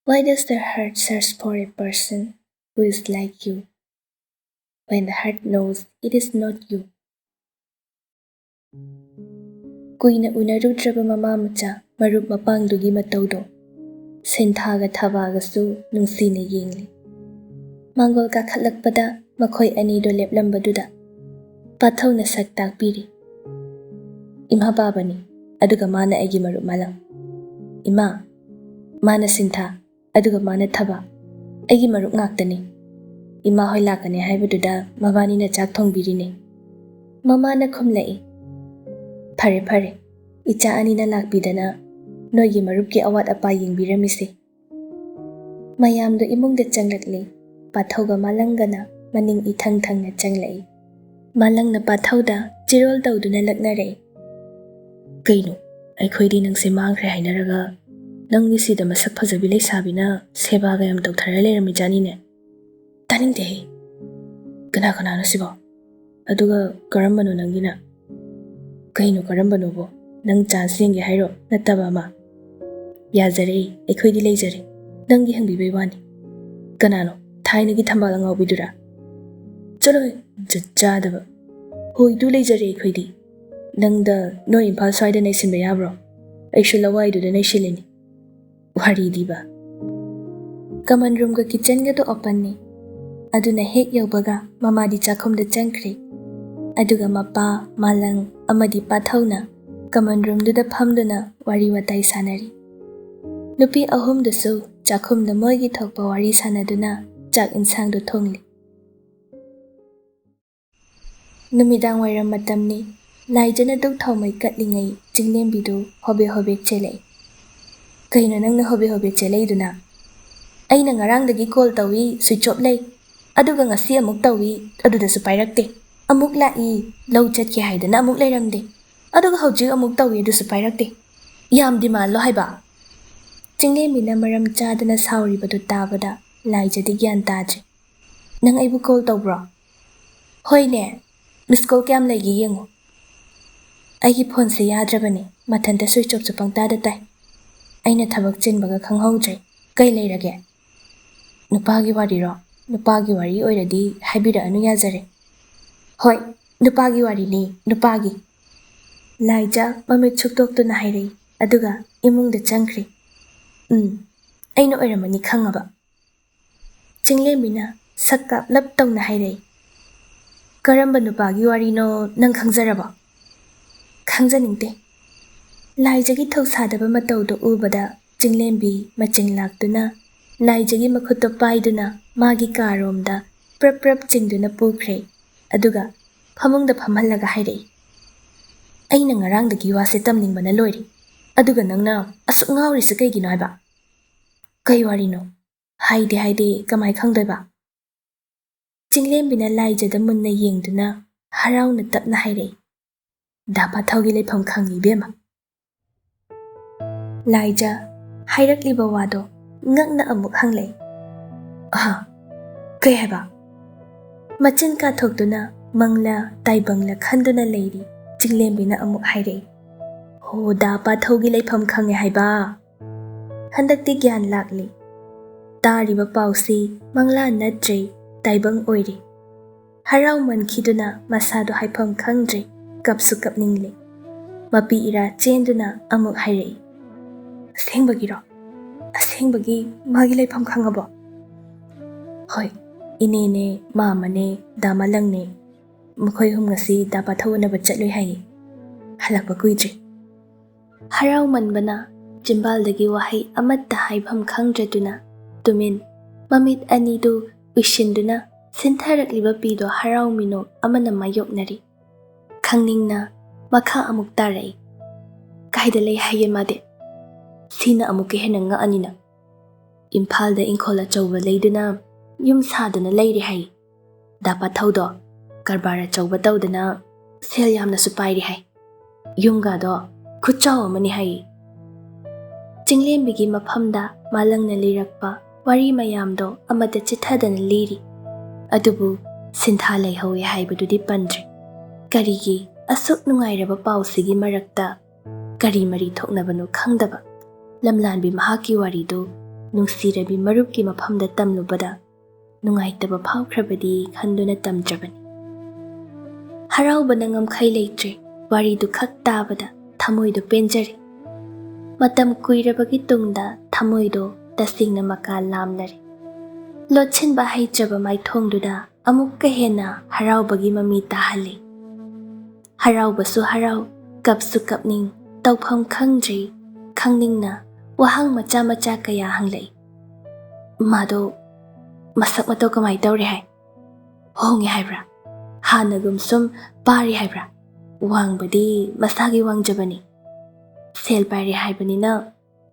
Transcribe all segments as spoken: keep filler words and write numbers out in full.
Why does the heart search for a person who is like you when the heart knows it is not you? ꯀꯨꯏꯅ ꯎꯅꯔꯨꯗ꯭ꯔꯕ ꯃꯃꯥ ꯃꯆꯥ ꯃꯔꯨꯞ ꯃꯄꯥꯡꯗꯨꯒꯤ ꯃꯇꯧꯗꯣ ꯁꯤꯟꯊꯥꯒ ꯊꯕꯥꯒꯁꯨ ꯅꯨꯡꯁꯤꯅ ꯌꯦꯡꯂꯤ꯫ ꯃꯥꯡꯒꯣꯜ ꯀꯥꯈꯠꯂꯛꯄꯗ ꯃꯈꯣꯏ ꯑꯅꯤꯗꯣ ꯂꯦꯞꯂꯝꯕꯗꯨꯗ ꯄꯥꯊꯧꯅ ꯁꯛ ꯇꯥꯛꯄꯤꯔꯤ꯫ "ꯏꯃꯥ ꯄꯥꯕꯅꯤ, ꯑꯗꯨꯒ ꯃꯥꯅ ꯑꯩꯒꯤ ꯃꯔꯨꯞ ꯃꯥꯂꯪ꯫ ꯏꯃꯥ, ꯃꯥꯅ ꯁꯤꯟꯊꯥ, ꯑꯗꯨꯒ ꯃꯥꯅ ꯊꯕꯥ꯫ ꯑꯩꯒꯤ ꯃꯔꯨꯞ ꯉꯥꯛꯇꯅꯤ꯫ ꯏꯃꯥ ꯍꯣꯏ ꯂꯥꯛꯀꯅꯤ ꯍꯥꯏꯕꯗꯨꯗ ꯃꯕꯥꯅꯤꯅ ꯆꯥꯛ ꯊꯣꯡꯕꯤꯔꯤꯅꯤ꯫" ꯃꯃꯥꯅ ꯈꯨꯝꯂꯛꯏ꯫ "ꯐꯔꯦ ꯐꯔꯦ, ꯏꯆꯥ ꯑꯅꯤꯅ ꯂꯥꯛꯄꯤꯗꯅ ꯅꯣꯏꯒꯤ ꯃꯔꯨꯞꯀꯤ ꯑꯋꯥꯠ ꯑꯄꯥ ꯌꯦꯡꯕꯤꯔꯝꯃꯤꯁꯦ꯫" ꯃꯌꯥꯝꯗꯨ ꯏꯃꯨꯡꯗ ꯆꯪꯂꯛꯂꯤ꯫ ꯄꯥꯊꯧꯒ ꯃꯥꯂꯪꯒꯅ ꯃꯅꯤꯡ ꯏꯊꯪ ꯊꯪꯅ ꯆꯪꯂꯛꯏ꯫ ꯃꯥꯂꯪꯅ ꯄꯥꯊꯧꯗ ꯆꯤꯔꯣꯜ ꯇꯧꯗꯨꯅ ꯂꯛꯅꯔꯛꯏ꯫ "ꯀꯩꯅꯣ, ꯑꯩꯈꯣꯏꯗꯤ ꯅꯪꯁꯦ ꯃꯥꯡꯈ꯭ꯔꯦ ꯍꯥꯏꯅꯔꯒ, ꯅꯪꯗꯤ ꯁꯤꯗ ꯃꯁꯛ ꯐꯖꯕꯤ ꯂꯩꯁꯥꯕꯤꯅ ꯁꯦꯕꯥꯒ ꯌꯥꯝ ꯇꯧꯊꯔ ꯂꯩꯔꯝꯃꯤꯖꯥꯠꯅꯤꯅꯦ꯫ ꯇꯥꯅꯤꯡꯗꯦꯍꯦ꯫ ꯀꯅꯥ ꯀꯅꯥꯅꯣ ꯁꯤꯕꯣ? ꯑꯗꯨꯒ ꯀꯔꯝꯕꯅꯣ ꯅꯪꯒꯤꯅ?" "ꯀꯩꯅꯣ ꯀꯔꯝꯕꯅꯣꯕꯣ? ꯅꯪ ꯆꯥꯟꯁ ꯌꯦꯡꯒꯦ ꯍꯥꯏꯔꯣ? ꯅꯠꯇꯕ ꯑꯃ?" "ꯌꯥꯖꯔꯦ, ꯑꯩꯈꯣꯏꯗꯤ ꯂꯩꯖꯔꯦ꯫ ꯅꯪꯒꯤ ꯍꯪꯕꯤꯕꯩ ꯋꯥꯅꯤ꯫ ꯀꯅꯥꯅꯣ? ꯊꯥꯏꯅꯒꯤ ꯊꯝꯕꯥꯜ ꯑꯉꯥꯎꯕꯤꯗꯨꯔꯥ?" "ꯆꯠꯂꯣꯍꯦ, ꯖꯨꯠ ꯆꯥꯗꯕ꯫ ꯍꯣꯏꯗꯨ ꯂꯩꯖꯔꯦ ꯑꯩꯈꯣꯏꯗꯤ꯫ ꯅꯪꯗ ꯅꯣꯏ ꯏꯝꯐꯥꯜ ꯁ꯭ꯋꯥꯏꯗ ꯅꯩꯁꯤꯟꯕ ꯌꯥꯕ꯭ꯔꯣ? ꯑꯩꯁꯨ ꯂꯋꯥꯏꯗꯨꯗ ꯅꯩꯁꯤꯜꯂꯤꯅꯤ꯫" ꯋꯥꯔꯤꯗꯤꯕ꯫ ꯀꯃꯟ ꯔꯨꯝꯒ ꯀꯤꯠꯆꯟꯒꯗꯣ ꯑꯣꯄꯟꯅꯤ꯫ ꯑꯗꯨꯅ ꯍꯦꯛ ꯌꯧꯕꯒ ꯃꯃꯥꯗꯤ ꯆꯥꯛꯈꯨꯝꯗ ꯆꯪꯈ꯭ꯔꯦ꯫ ꯑꯗꯨꯒ ꯃꯄꯥ, ꯃꯥꯂꯪ ꯑꯃꯗꯤ ꯄꯥꯊꯧꯅ ꯀꯃꯟ ꯔꯨꯝꯗꯨꯗ ꯐꯝꯗꯨꯅ ꯋꯥꯔꯤ ꯋꯥꯇꯥꯏ ꯁꯥꯟꯅꯔꯤ꯫ ꯅꯨꯄꯤ ꯑꯍꯨꯝꯗꯨꯁꯨ ꯆꯥꯛꯈꯨꯝꯗ ꯃꯣꯏꯒꯤ ꯊꯣꯛꯄ ꯋꯥꯔꯤ ꯁꯥꯟꯅꯗꯨꯅ ꯆꯥꯛ ꯏꯟꯁꯥꯡꯗꯨ ꯊꯣꯡꯂꯤ꯫ ꯅꯨꯃꯤꯗꯥꯡ ꯋꯥꯏꯔꯝ ꯃꯇꯝꯅꯤ꯫ ꯂꯥꯏꯖꯅ ꯙꯨꯛ ꯊꯥꯎꯃꯩ ꯀꯠꯂꯤꯉꯩ ꯆꯤꯡꯂꯦꯝꯕꯤꯗꯨ ꯍꯣꯕꯦ ꯍꯣꯕꯦ ꯆꯦꯜꯂꯛꯏ꯫ "ꯀꯩꯅꯣ ꯅꯪꯅ ꯍꯣꯕꯦ ꯍꯣꯕꯦ ꯆꯦꯜꯂꯛꯏꯗꯨꯅ?" "ꯑꯩꯅ ꯉꯔꯥꯡꯗꯒꯤ ꯀꯣꯜ ꯇꯧꯏ, ꯁ꯭ꯋꯤꯆ ꯑꯣꯐ ꯂꯩ꯫ ꯑꯗꯨꯒ ꯉꯁꯤ ꯑꯃꯨꯛ ꯇꯧꯏ, ꯑꯗꯨꯗꯁꯨ ꯄꯥꯏꯔꯛꯇꯦ꯫ ꯑꯃꯨꯛ ꯂꯥꯛꯏ, ꯂꯧ ꯆꯠꯀꯦ ꯍꯥꯏꯗꯅ ꯑꯃꯨꯛ ꯂꯩꯔꯝꯗꯦ꯫ ꯑꯗꯨꯒ ꯍꯧꯖꯤꯛ ꯑꯃꯨꯛ ꯇꯧꯏ, ꯑꯗꯨꯁꯨ ꯄꯥꯏꯔꯛꯇꯦ꯫ ꯌꯥꯝ ꯗꯤꯃꯥꯟꯂꯣ ꯍꯥꯏꯕ?" ꯆꯤꯡꯂꯦꯝꯕꯤꯅ ꯃꯔꯝ ꯆꯥꯗꯅ ꯁꯥꯎꯔꯤꯕꯗꯨ ꯇꯥꯕꯗ ꯂꯥꯏꯖꯗꯤ ꯒ꯭ꯌꯥꯟ ꯇꯥꯗ꯭ꯔꯦ꯫ "ꯅꯪ ꯑꯩꯕꯨ ꯀꯣꯜ ꯇꯧꯕ꯭ꯔꯣ?" "ꯍꯣꯏꯅꯦ, ꯃꯤꯁ ꯀꯣꯜ ꯀꯌꯥꯝ ꯂꯩꯒꯦ ꯌꯦꯡꯉꯨ꯫" "ꯑꯩꯒꯤ ꯐꯣꯟꯁꯦ ꯌꯥꯗ꯭ꯔꯕꯅꯤ, ꯃꯊꯟꯇ ꯁ꯭ꯋꯤꯆ ꯑꯣꯐꯁꯨ ꯄꯪꯇꯥꯗ ꯇꯥꯏ꯫ ꯑꯩꯅ ꯊꯕꯛ ꯆꯤꯟꯕꯒ ꯈꯪꯍꯧꯗ꯭ꯔꯦ꯫ "ꯀꯩ ꯂꯩꯔꯒꯦ? ꯅꯨꯄꯥꯒꯤ ꯋꯥꯔꯤꯔꯣ? ꯅꯨꯄꯥꯒꯤ ꯋꯥꯔꯤ ꯑꯣꯏꯔꯗꯤ ꯍꯥꯏꯕꯤꯔꯛꯑꯅꯨ, ꯌꯥꯖꯔꯦ꯫" "ꯍꯣꯏ, ꯅꯨꯄꯥꯒꯤ ꯋꯥꯔꯤꯅꯤ, ꯅꯨꯄꯥꯒꯤ꯫" ꯂꯥꯏꯖ ꯃꯃꯤꯠ ꯁꯨꯛꯇꯣꯛꯇꯨꯅ ꯍꯥꯏꯔꯛꯏ, ꯑꯗꯨꯒ ꯏꯃꯨꯡꯗ ꯆꯪꯈ꯭ꯔꯦ꯫ "ꯎꯝ, ꯑꯩꯅ ꯑꯣꯏꯔꯝꯃꯅꯤ ꯈꯪꯉꯕ꯫" ꯆꯤꯡꯂꯦꯝꯕꯤꯅ ꯁꯛ ꯀꯥꯞꯂꯞ ꯇꯧꯅ ꯍꯥꯏꯔꯛꯏ꯫ "ꯀꯔꯝꯕ ꯅꯨꯄꯥꯒꯤ ꯋꯥꯔꯤꯅꯣ ꯅꯪ ꯈꯪꯖꯔꯕꯣ?" "ꯈꯪꯖꯅꯤꯡꯗꯦ꯫" ꯂꯥꯏꯖꯒꯤ ꯊꯧꯁꯥꯗꯕ ꯃꯇꯧꯗꯨ ꯎꯕꯗ ꯆꯤꯡꯂꯦꯝꯕꯤ ꯃꯆꯤꯡ ꯂꯥꯛꯇꯨꯅ ꯂꯥꯏꯖꯒꯤ ꯃꯈꯨꯠꯇꯨ ꯄꯥꯏꯗꯨꯅ ꯃꯥꯒꯤ ꯀꯥꯔꯣꯝꯗ ꯄ꯭ꯔꯞ ꯄ꯭ꯔꯞ ꯆꯤꯡꯗꯨꯅ ꯄꯨꯈ꯭ꯔꯦ꯫ ꯑꯗꯨꯒ ꯐꯃꯨꯡꯗ ꯐꯝꯍꯜꯂꯒ ꯍꯥꯏꯔꯛꯏ, "ꯑꯩꯅ ꯉꯔꯥꯡꯗꯒꯤ ꯋꯥꯁꯦ ꯇꯝꯅꯤꯡꯕꯅ ꯂꯣꯏꯔꯦ꯫ ꯑꯗꯨꯒ ꯅꯪꯅ ꯑꯁꯨꯛ ꯉꯥꯎꯔꯤꯁꯦ ꯀꯩꯒꯤꯅꯣ ꯍꯥꯏꯕ?" "ꯀꯩ ꯋꯥꯔꯤꯅꯣ? ꯍꯥꯏꯗꯦ ꯍꯥꯏꯗꯦ ꯀꯃꯥꯏ ꯈꯪꯗꯣꯏꯕ?" ꯆꯤꯡꯂꯦꯝꯕꯤꯅ ꯂꯥꯏꯖꯗ ꯃꯨꯟꯅ ꯌꯦꯡꯗꯨꯅ ꯍꯔꯥꯎꯅ ꯇꯞꯅ ꯍꯥꯏꯔꯛꯏ, "ꯗꯥ ꯄꯥꯊꯧꯒꯤ ꯂꯩꯐꯝ ꯈꯪꯉꯤ, ꯏꯕꯦꯝꯃ꯫" ꯂꯥꯏꯖ ꯍꯥꯏꯔꯛꯂꯤꯕ ꯋꯥꯗꯣ ꯉꯛꯅ ꯑꯃꯨꯛ ꯍꯪꯂꯛꯏ, "ꯑꯍ, ꯀꯩ ꯍꯥꯏꯕ?" ꯃꯆꯤꯟ ꯀꯥꯊꯣꯛꯇꯨꯅ ꯃꯪꯂꯥ ꯇꯥꯏꯕꯪꯂꯥ ꯈꯟꯗꯨꯅ ꯂꯩꯔꯤ ꯆꯤꯡꯂꯦꯝꯕꯤꯅ ꯑꯃꯨꯛ ꯍꯥꯏꯔꯛꯏ, "ꯍꯣ, ꯗꯥ ꯄꯥꯊꯧꯒꯤ ꯂꯩꯐꯝ ꯈꯪꯉꯦ ꯍꯥꯏꯕ?" ꯍꯟꯗꯛꯇꯤ ꯒ꯭ꯌꯥꯟ ꯂꯥꯛꯂꯤ꯫ ꯇꯥꯔꯤꯕ ꯄꯥꯎꯁꯤ ꯃꯪꯂꯥ ꯅꯠꯇ꯭ꯔꯦ, ꯇꯥꯏꯕꯪ ꯑꯣꯏꯔꯦ꯫ ꯍꯔꯥꯎꯃꯟꯈꯤꯗꯨꯅ ꯃꯁꯥꯗꯣ ꯍꯥꯏꯐꯝ ꯈꯪꯗ꯭ꯔꯦ, ꯀꯞꯁꯨ ꯀꯞꯅꯤꯡꯂꯦ꯫ ꯃꯄꯤ ꯏꯔꯥ ꯆꯦꯟꯗꯨꯅ ꯑꯃꯨꯛ ꯍꯥꯏꯔꯛꯏ, "ꯑꯁꯦꯡꯕꯒꯤꯔꯣ? ꯑꯁꯦꯡꯕꯒꯤ ꯃꯥꯒꯤ ꯂꯩꯐꯝ ꯈꯪꯉꯕꯣ?" "ꯍꯣꯏ, ꯏꯅꯦꯅꯦ, ꯃꯥꯃꯅꯦ, ꯗꯥ ꯃꯥꯂꯪꯅꯦ, ꯃꯈꯣꯏ ꯑꯍꯨꯝ ꯉꯁꯤ ꯗꯥ ꯄꯥꯊꯧ ꯎꯅꯕ ꯆꯠꯂꯨꯏ ꯍꯥꯏꯌꯦ꯫ ꯍꯜꯂꯛꯄ ꯀꯨꯏꯗ꯭ꯔꯤ꯫" ꯍꯔꯥꯎꯃꯟꯕꯅ ꯆꯤꯝꯕꯥꯜꯗꯒꯤ ꯋꯥꯍꯩ ꯑꯃꯠꯇ ꯍꯥꯏꯐꯝ ꯈꯪꯗ꯭ꯔꯗꯨꯅ ꯇꯨꯃꯤꯟ ꯃꯃꯤꯠ ꯑꯅꯤꯗꯨ ꯎꯏꯁꯤꯟꯗꯨꯅ ꯁꯤꯟꯊꯔꯛꯂꯤꯕ ꯄꯤꯗꯣ ꯍꯔꯥꯎ ꯃꯤꯅꯣꯛ ꯑꯃꯅ ꯃꯥꯌꯣꯛꯅꯔꯤ꯫ ꯈꯪꯅꯤꯡꯅ ꯃꯈꯥ ꯑꯃꯨꯛ ꯇꯥꯔꯛꯏ, "ꯀꯥꯏꯗ ꯂꯩ ꯍꯥꯏꯒꯦ ꯃꯥꯗꯤ? ꯁꯤꯅ ꯑꯃꯨꯛꯀ ꯍꯦꯟꯅ ꯉꯛꯑꯅꯤꯅ꯫ ꯏꯝꯐꯥꯜꯗ ꯏꯪꯈꯣꯜ ꯑꯆꯧꯕ ꯂꯩꯗꯨꯅ ꯌꯨꯝ ꯁꯥꯗꯨꯅ ꯂꯩꯔꯦ ꯍꯥꯏ꯫ ꯗꯥ ꯄꯥꯊꯧꯗꯣ ꯀꯔꯕꯥꯔ ꯑꯆꯧꯕ ꯇꯧꯗꯅ ꯁꯦꯜ ꯌꯥꯝꯅꯁꯨ ꯄꯥꯏꯔꯦ ꯍꯥꯏ꯫ ꯌꯨꯝꯒꯗꯣ ꯈꯨꯠꯆꯥꯎ ꯑꯃꯅꯤ ꯍꯥꯏ꯫" ꯆꯤꯡꯂꯦꯝꯕꯤꯒꯤ ꯃꯐꯝꯗ ꯃꯥꯂꯪꯅ ꯂꯤꯔꯛꯄ ꯋꯥꯔꯤ ꯃꯌꯥꯝꯗꯣ ꯑꯃꯠꯇ ꯆꯤꯠꯊꯗꯅ ꯂꯤꯔꯤ꯫ ꯑꯗꯨꯕꯨ ꯁꯤꯟꯊꯥ ꯂꯩꯍꯧꯋꯦ ꯍꯥꯏꯕꯗꯨꯗꯤ ꯄꯟꯗ꯭ꯔꯦ꯫ ꯀꯔꯤꯒꯤ ꯑꯁꯨꯛ ꯅꯨꯡꯉꯥꯏꯔꯕ ꯄꯥꯎꯁꯤꯒꯤ ꯃꯔꯛꯇ ꯀꯔꯤ ꯃꯔꯤ ꯊꯣꯛꯅꯕꯅꯣ ꯈꯪꯗꯕ ꯂꯝꯂꯥꯟꯕꯤ ꯃꯍꯥꯛꯀꯤ ꯋꯥꯔꯤꯗꯨ ꯅꯨꯡꯁꯤꯔꯕꯤ ꯃꯔꯨꯞꯀꯤ ꯃꯐꯝꯗ ꯇꯝꯂꯨꯕꯗ ꯅꯨꯡꯉꯥꯏꯇꯕ ꯐꯥꯎꯈ꯭ꯔꯕꯗꯤ ꯈꯟꯗꯨꯅ ꯇꯝꯗ꯭ꯔꯕꯅꯤ꯫ ꯍꯔꯥꯎꯕꯅ ꯉꯝꯈꯩ ꯂꯩꯇ꯭ꯔꯦ꯫ ꯋꯥꯔꯤꯗꯨ ꯈꯛ ꯇꯥꯕꯗ ꯊꯃꯣꯏꯗꯣ ꯄꯦꯟꯖꯔꯦ꯫ ꯃꯇꯝ ꯀꯨꯏꯔꯕꯒꯤ ꯇꯨꯡꯗ ꯊꯃꯣꯏꯗꯣ ꯇꯁꯦꯡꯅ ꯃꯀꯥ ꯂꯥꯝꯅꯔꯦ꯫ ꯂꯣꯠꯁꯤꯟꯕ ꯍꯩꯇ꯭ꯔꯕ ꯃꯥꯏꯊꯣꯡꯗꯨꯗ ꯑꯃꯨꯛꯀ ꯍꯦꯟꯅ ꯍꯔꯥꯎꯕꯒꯤ ꯃꯃꯤ ꯇꯥꯍꯜꯂꯤ꯫ ꯍꯔꯥꯎꯕꯁꯨ ꯍꯔꯥꯎ, ꯀꯞꯁꯨ ꯀꯞꯅꯤꯡ, ꯇꯧꯐꯝ ꯈꯪꯗ꯭ꯔꯦ꯫ ꯈꯪꯅꯤꯡꯅ ꯋꯥꯍꯪ ꯃꯆꯥ ꯃꯆꯥ ꯀꯌꯥ ꯍꯪꯂꯛꯏ꯫ ꯃꯥꯗꯣ ꯃꯁꯛ ꯃꯇꯧ ꯀꯃꯥꯏ ꯇꯧꯔꯦ ꯍꯥꯏ? ꯍꯣꯡꯉꯦ ꯍꯥꯏꯕ꯭ꯔꯥ? ꯍꯥꯟꯅꯒꯨꯝ ꯁꯨꯝ ꯄꯥꯔꯤ ꯍꯥꯏꯕ꯭ꯔꯥ? ꯋꯥꯡꯕꯗꯤ ꯃꯁꯥꯒꯤ ꯋꯥꯡꯖꯕꯅꯤ꯫ ꯁꯦꯜ ꯄꯥꯏꯔꯦ ꯍꯥꯏꯕꯅꯤꯅ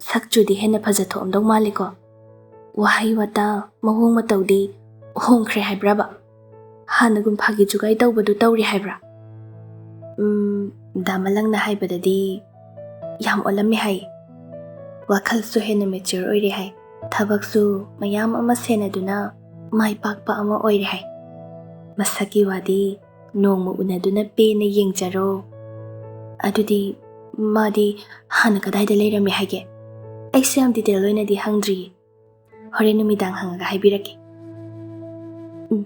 ꯁꯛꯆꯨꯗꯤ ꯍꯦꯟꯅ ꯐꯖꯊꯣꯛꯑꯝꯗꯧ ꯃꯥꯜꯂꯤꯀꯣ꯫ ꯋꯥꯍꯩ ꯋꯥꯇꯥ, ꯃꯑꯣꯡ ꯃꯇꯧꯗꯤ ꯍꯣꯡꯈ꯭ꯔꯦ ꯍꯥꯏꯕ꯭ꯔꯕ? ꯍꯥꯟꯅꯒꯨꯝ ꯐꯥꯒꯤ ꯖꯨꯒꯥꯏ ꯇꯧꯕꯗꯨ ꯇꯧꯔꯤ ꯍꯥꯏꯕ꯭ꯔꯥ? ꯎꯝ, ꯗꯥ ꯃꯂꯪꯅ ꯍꯥꯏꯕꯗꯗꯤ ꯌꯥꯝ ꯑꯣꯜꯂꯝꯃꯦ ꯍꯥꯏ꯫ ꯋꯥꯈꯜꯁꯨ ꯍꯦꯟꯅ ꯃꯦꯆ꯭ꯌꯣꯔ ꯑꯣꯏꯔꯦ ꯍꯥꯏ꯫ ꯊꯕꯛꯁꯨ ꯃꯌꯥꯝ ꯑꯃ ꯁꯦꯟꯅꯗꯨꯅ ꯃꯥꯏ ꯄꯥꯛꯄ ꯑꯃ ꯑꯣꯏꯔꯦ ꯍꯥꯏ꯫ ꯃꯁꯛꯀꯤ ꯋꯥꯗꯤ ꯅꯣꯡꯃ ꯎꯅꯗꯨꯅ ꯄꯦꯟꯅ ꯌꯦꯡꯖꯔꯣ꯫ ꯑꯗꯨꯗꯤ ꯃꯥꯗꯤ ꯍꯥꯟꯅ ꯀꯗꯥꯏꯗ ꯂꯩꯔꯝꯃꯦ ꯍꯥꯏꯒꯦ? ꯑꯩꯁꯨ ꯌꯥꯝ ꯗꯤꯇꯦꯜ ꯑꯣꯏꯅꯗꯤ ꯍꯪꯗ꯭ꯔꯤꯌꯦ꯫ ꯍꯣꯔꯦꯟ ꯅꯨꯃꯤꯗꯥꯡ ꯍꯪꯉꯒ ꯍꯥꯏꯕꯤꯔꯛꯀꯦ꯫ ꯎꯝ,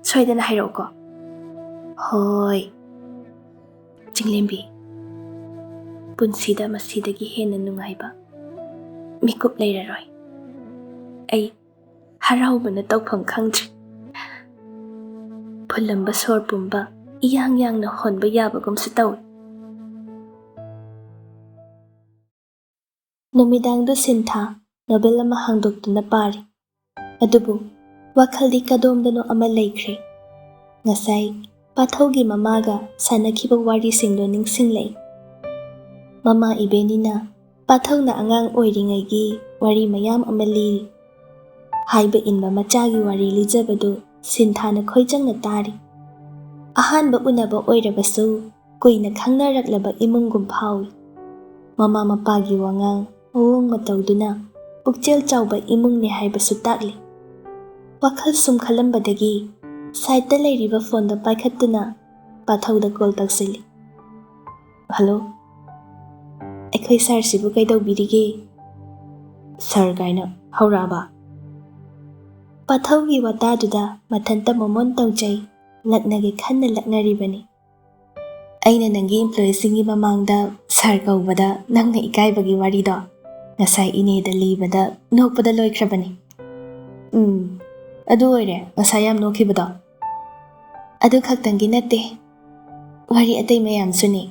ꯁꯣꯏꯗꯅ ꯍꯥꯏꯔꯛꯎꯀꯣ꯫ ꯍꯣꯏ꯫ ꯆꯤꯡꯂꯦꯝꯕꯤ, ꯄꯨꯟꯁꯤꯗ ꯃꯁꯤꯗꯒꯤ ꯍꯦꯟꯅ ꯅꯨꯡꯉꯥꯏꯕ ꯃꯤꯀꯨꯞ ꯂꯩꯔꯔꯣꯏ꯫ ꯑꯩ ꯍꯔꯥꯎꯕꯅ ꯇꯧꯐꯝ ꯈꯪꯗ꯭ꯔꯦ꯫ ꯐꯨꯜꯂꯝꯕ ꯁꯣꯔ ꯄꯨꯝꯕ ꯏꯌꯥꯡ ꯌꯥꯡꯅ ꯍꯣꯟꯕ ꯌꯥꯕꯒꯨꯝꯁꯨ ꯇꯧꯏ꯫ ꯅꯨꯃꯤꯗꯥꯡꯗꯨ ꯁꯤꯟꯊꯥ ꯅꯣꯕꯦꯜ ꯑꯃ ꯍꯥꯡꯗꯣꯛꯇꯨꯅ ꯄꯥꯔꯤ꯫ ꯑꯗꯨꯕꯨ ꯋꯥꯈꯜꯗꯤ ꯀꯗꯣꯝꯗꯅꯣ ꯑꯃ ꯂꯩꯈ꯭ꯔꯦ꯫ ꯉꯁꯥꯏ ꯄꯥꯊꯧꯒꯤ ꯃꯃꯥꯒ ꯁꯥꯟꯅꯈꯤꯕ ꯋꯥꯔꯤꯁꯤꯡꯗꯣ ꯅꯤꯡꯁꯤꯡꯂꯛꯏ꯫ ꯃꯃꯥ ꯏꯕꯦꯟꯅꯤꯅ ꯄꯥꯊꯧꯅ ꯑꯉꯥꯡ ꯑꯣꯏꯔꯤꯉꯩꯒꯤ ꯋꯥꯔꯤ ꯃꯌꯥꯝ ꯑꯃ ꯂꯤꯔꯤ꯫ ꯍꯥꯏꯕ ꯏꯟꯕ ꯃꯆꯥꯒꯤ ꯋꯥꯔꯤ ꯂꯤꯖꯕꯗꯨ ꯁꯤꯟꯊꯥꯅ ꯈꯣꯏꯖꯪꯅ ꯇꯥꯔꯤ꯫ ꯑꯍꯥꯟꯕ ꯎꯅꯕ ꯑꯣꯏꯔꯕꯁꯨ ꯀꯨꯏꯅ ꯈꯪꯅꯔꯛꯂꯕ ꯏꯃꯨꯡꯒꯨꯝ ꯐꯥꯎꯏ꯫ ꯃꯃꯥ ꯃꯄꯥꯒꯤ ꯋꯥꯉꯥꯡ ꯃꯑꯣꯡ ꯃꯇꯧꯗꯨꯅ ꯄꯨꯛꯆꯦꯜ ꯆꯥꯎꯕ ꯏꯃꯨꯡꯅꯤ ꯍꯥꯏꯕꯁꯨ ꯇꯥꯛꯂꯤ꯫ ꯋꯥꯈꯜ ꯁꯨꯝ ꯈꯜꯂꯝꯕꯗꯒꯤ ꯁꯥꯏꯠꯇ ꯂꯩꯔꯤꯕ ꯐꯣꯟꯗꯣ ꯄꯥꯏꯈꯠꯇꯨꯅ ꯄꯥꯊꯧꯗ ꯀꯣꯜ ꯇꯧꯁꯤꯜꯂꯤ꯫ "ꯍꯜꯂꯣ, ꯑꯩꯈꯣꯏ ꯁꯥꯔꯁꯤꯕꯨ ꯀꯩꯗꯧꯕꯤꯔꯤꯒꯦ?" ꯁꯥꯔ ꯀꯥꯏꯅ ꯍꯧꯔꯛꯑꯕ꯫ ꯄꯥꯊꯧꯒꯤ ꯋꯥꯇꯥꯗꯨꯗ ꯃꯊꯟꯇ ꯃꯣꯃꯣꯟ ꯇꯧꯖꯩ, ꯂꯛꯅꯒꯦ ꯈꯟꯅ ꯂꯛꯅꯔꯤꯕꯅꯤ꯫ "ꯑꯩꯅ ꯅꯪꯒꯤ ꯏꯝꯄ꯭ꯂꯣꯌꯤꯁꯤꯡꯒꯤ ꯃꯃꯥꯡꯗ ꯁꯥꯔ ꯀꯧꯕꯗ ꯅꯪꯅ ꯏꯀꯥꯏꯕꯒꯤ ꯋꯥꯔꯤꯗꯣ ꯉꯁꯥꯏ ꯏꯅꯦꯗ ꯂꯤꯕꯗ ꯅꯣꯛꯄꯗ ꯂꯣꯏꯈ꯭ꯔꯕꯅꯤ꯫" "ꯎꯝ, ꯑꯗꯨ ꯑꯣꯏꯔꯦ ꯉꯁꯥꯏ ꯌꯥꯝ ꯅꯣꯛꯈꯤꯕꯗꯣ꯫" "ꯑꯗꯨ ꯈꯛꯇꯪꯒꯤ ꯅꯠꯇꯦ, ꯋꯥꯔꯤ ꯑꯇꯩ ꯃꯌꯥꯝꯁꯨꯅꯤ꯫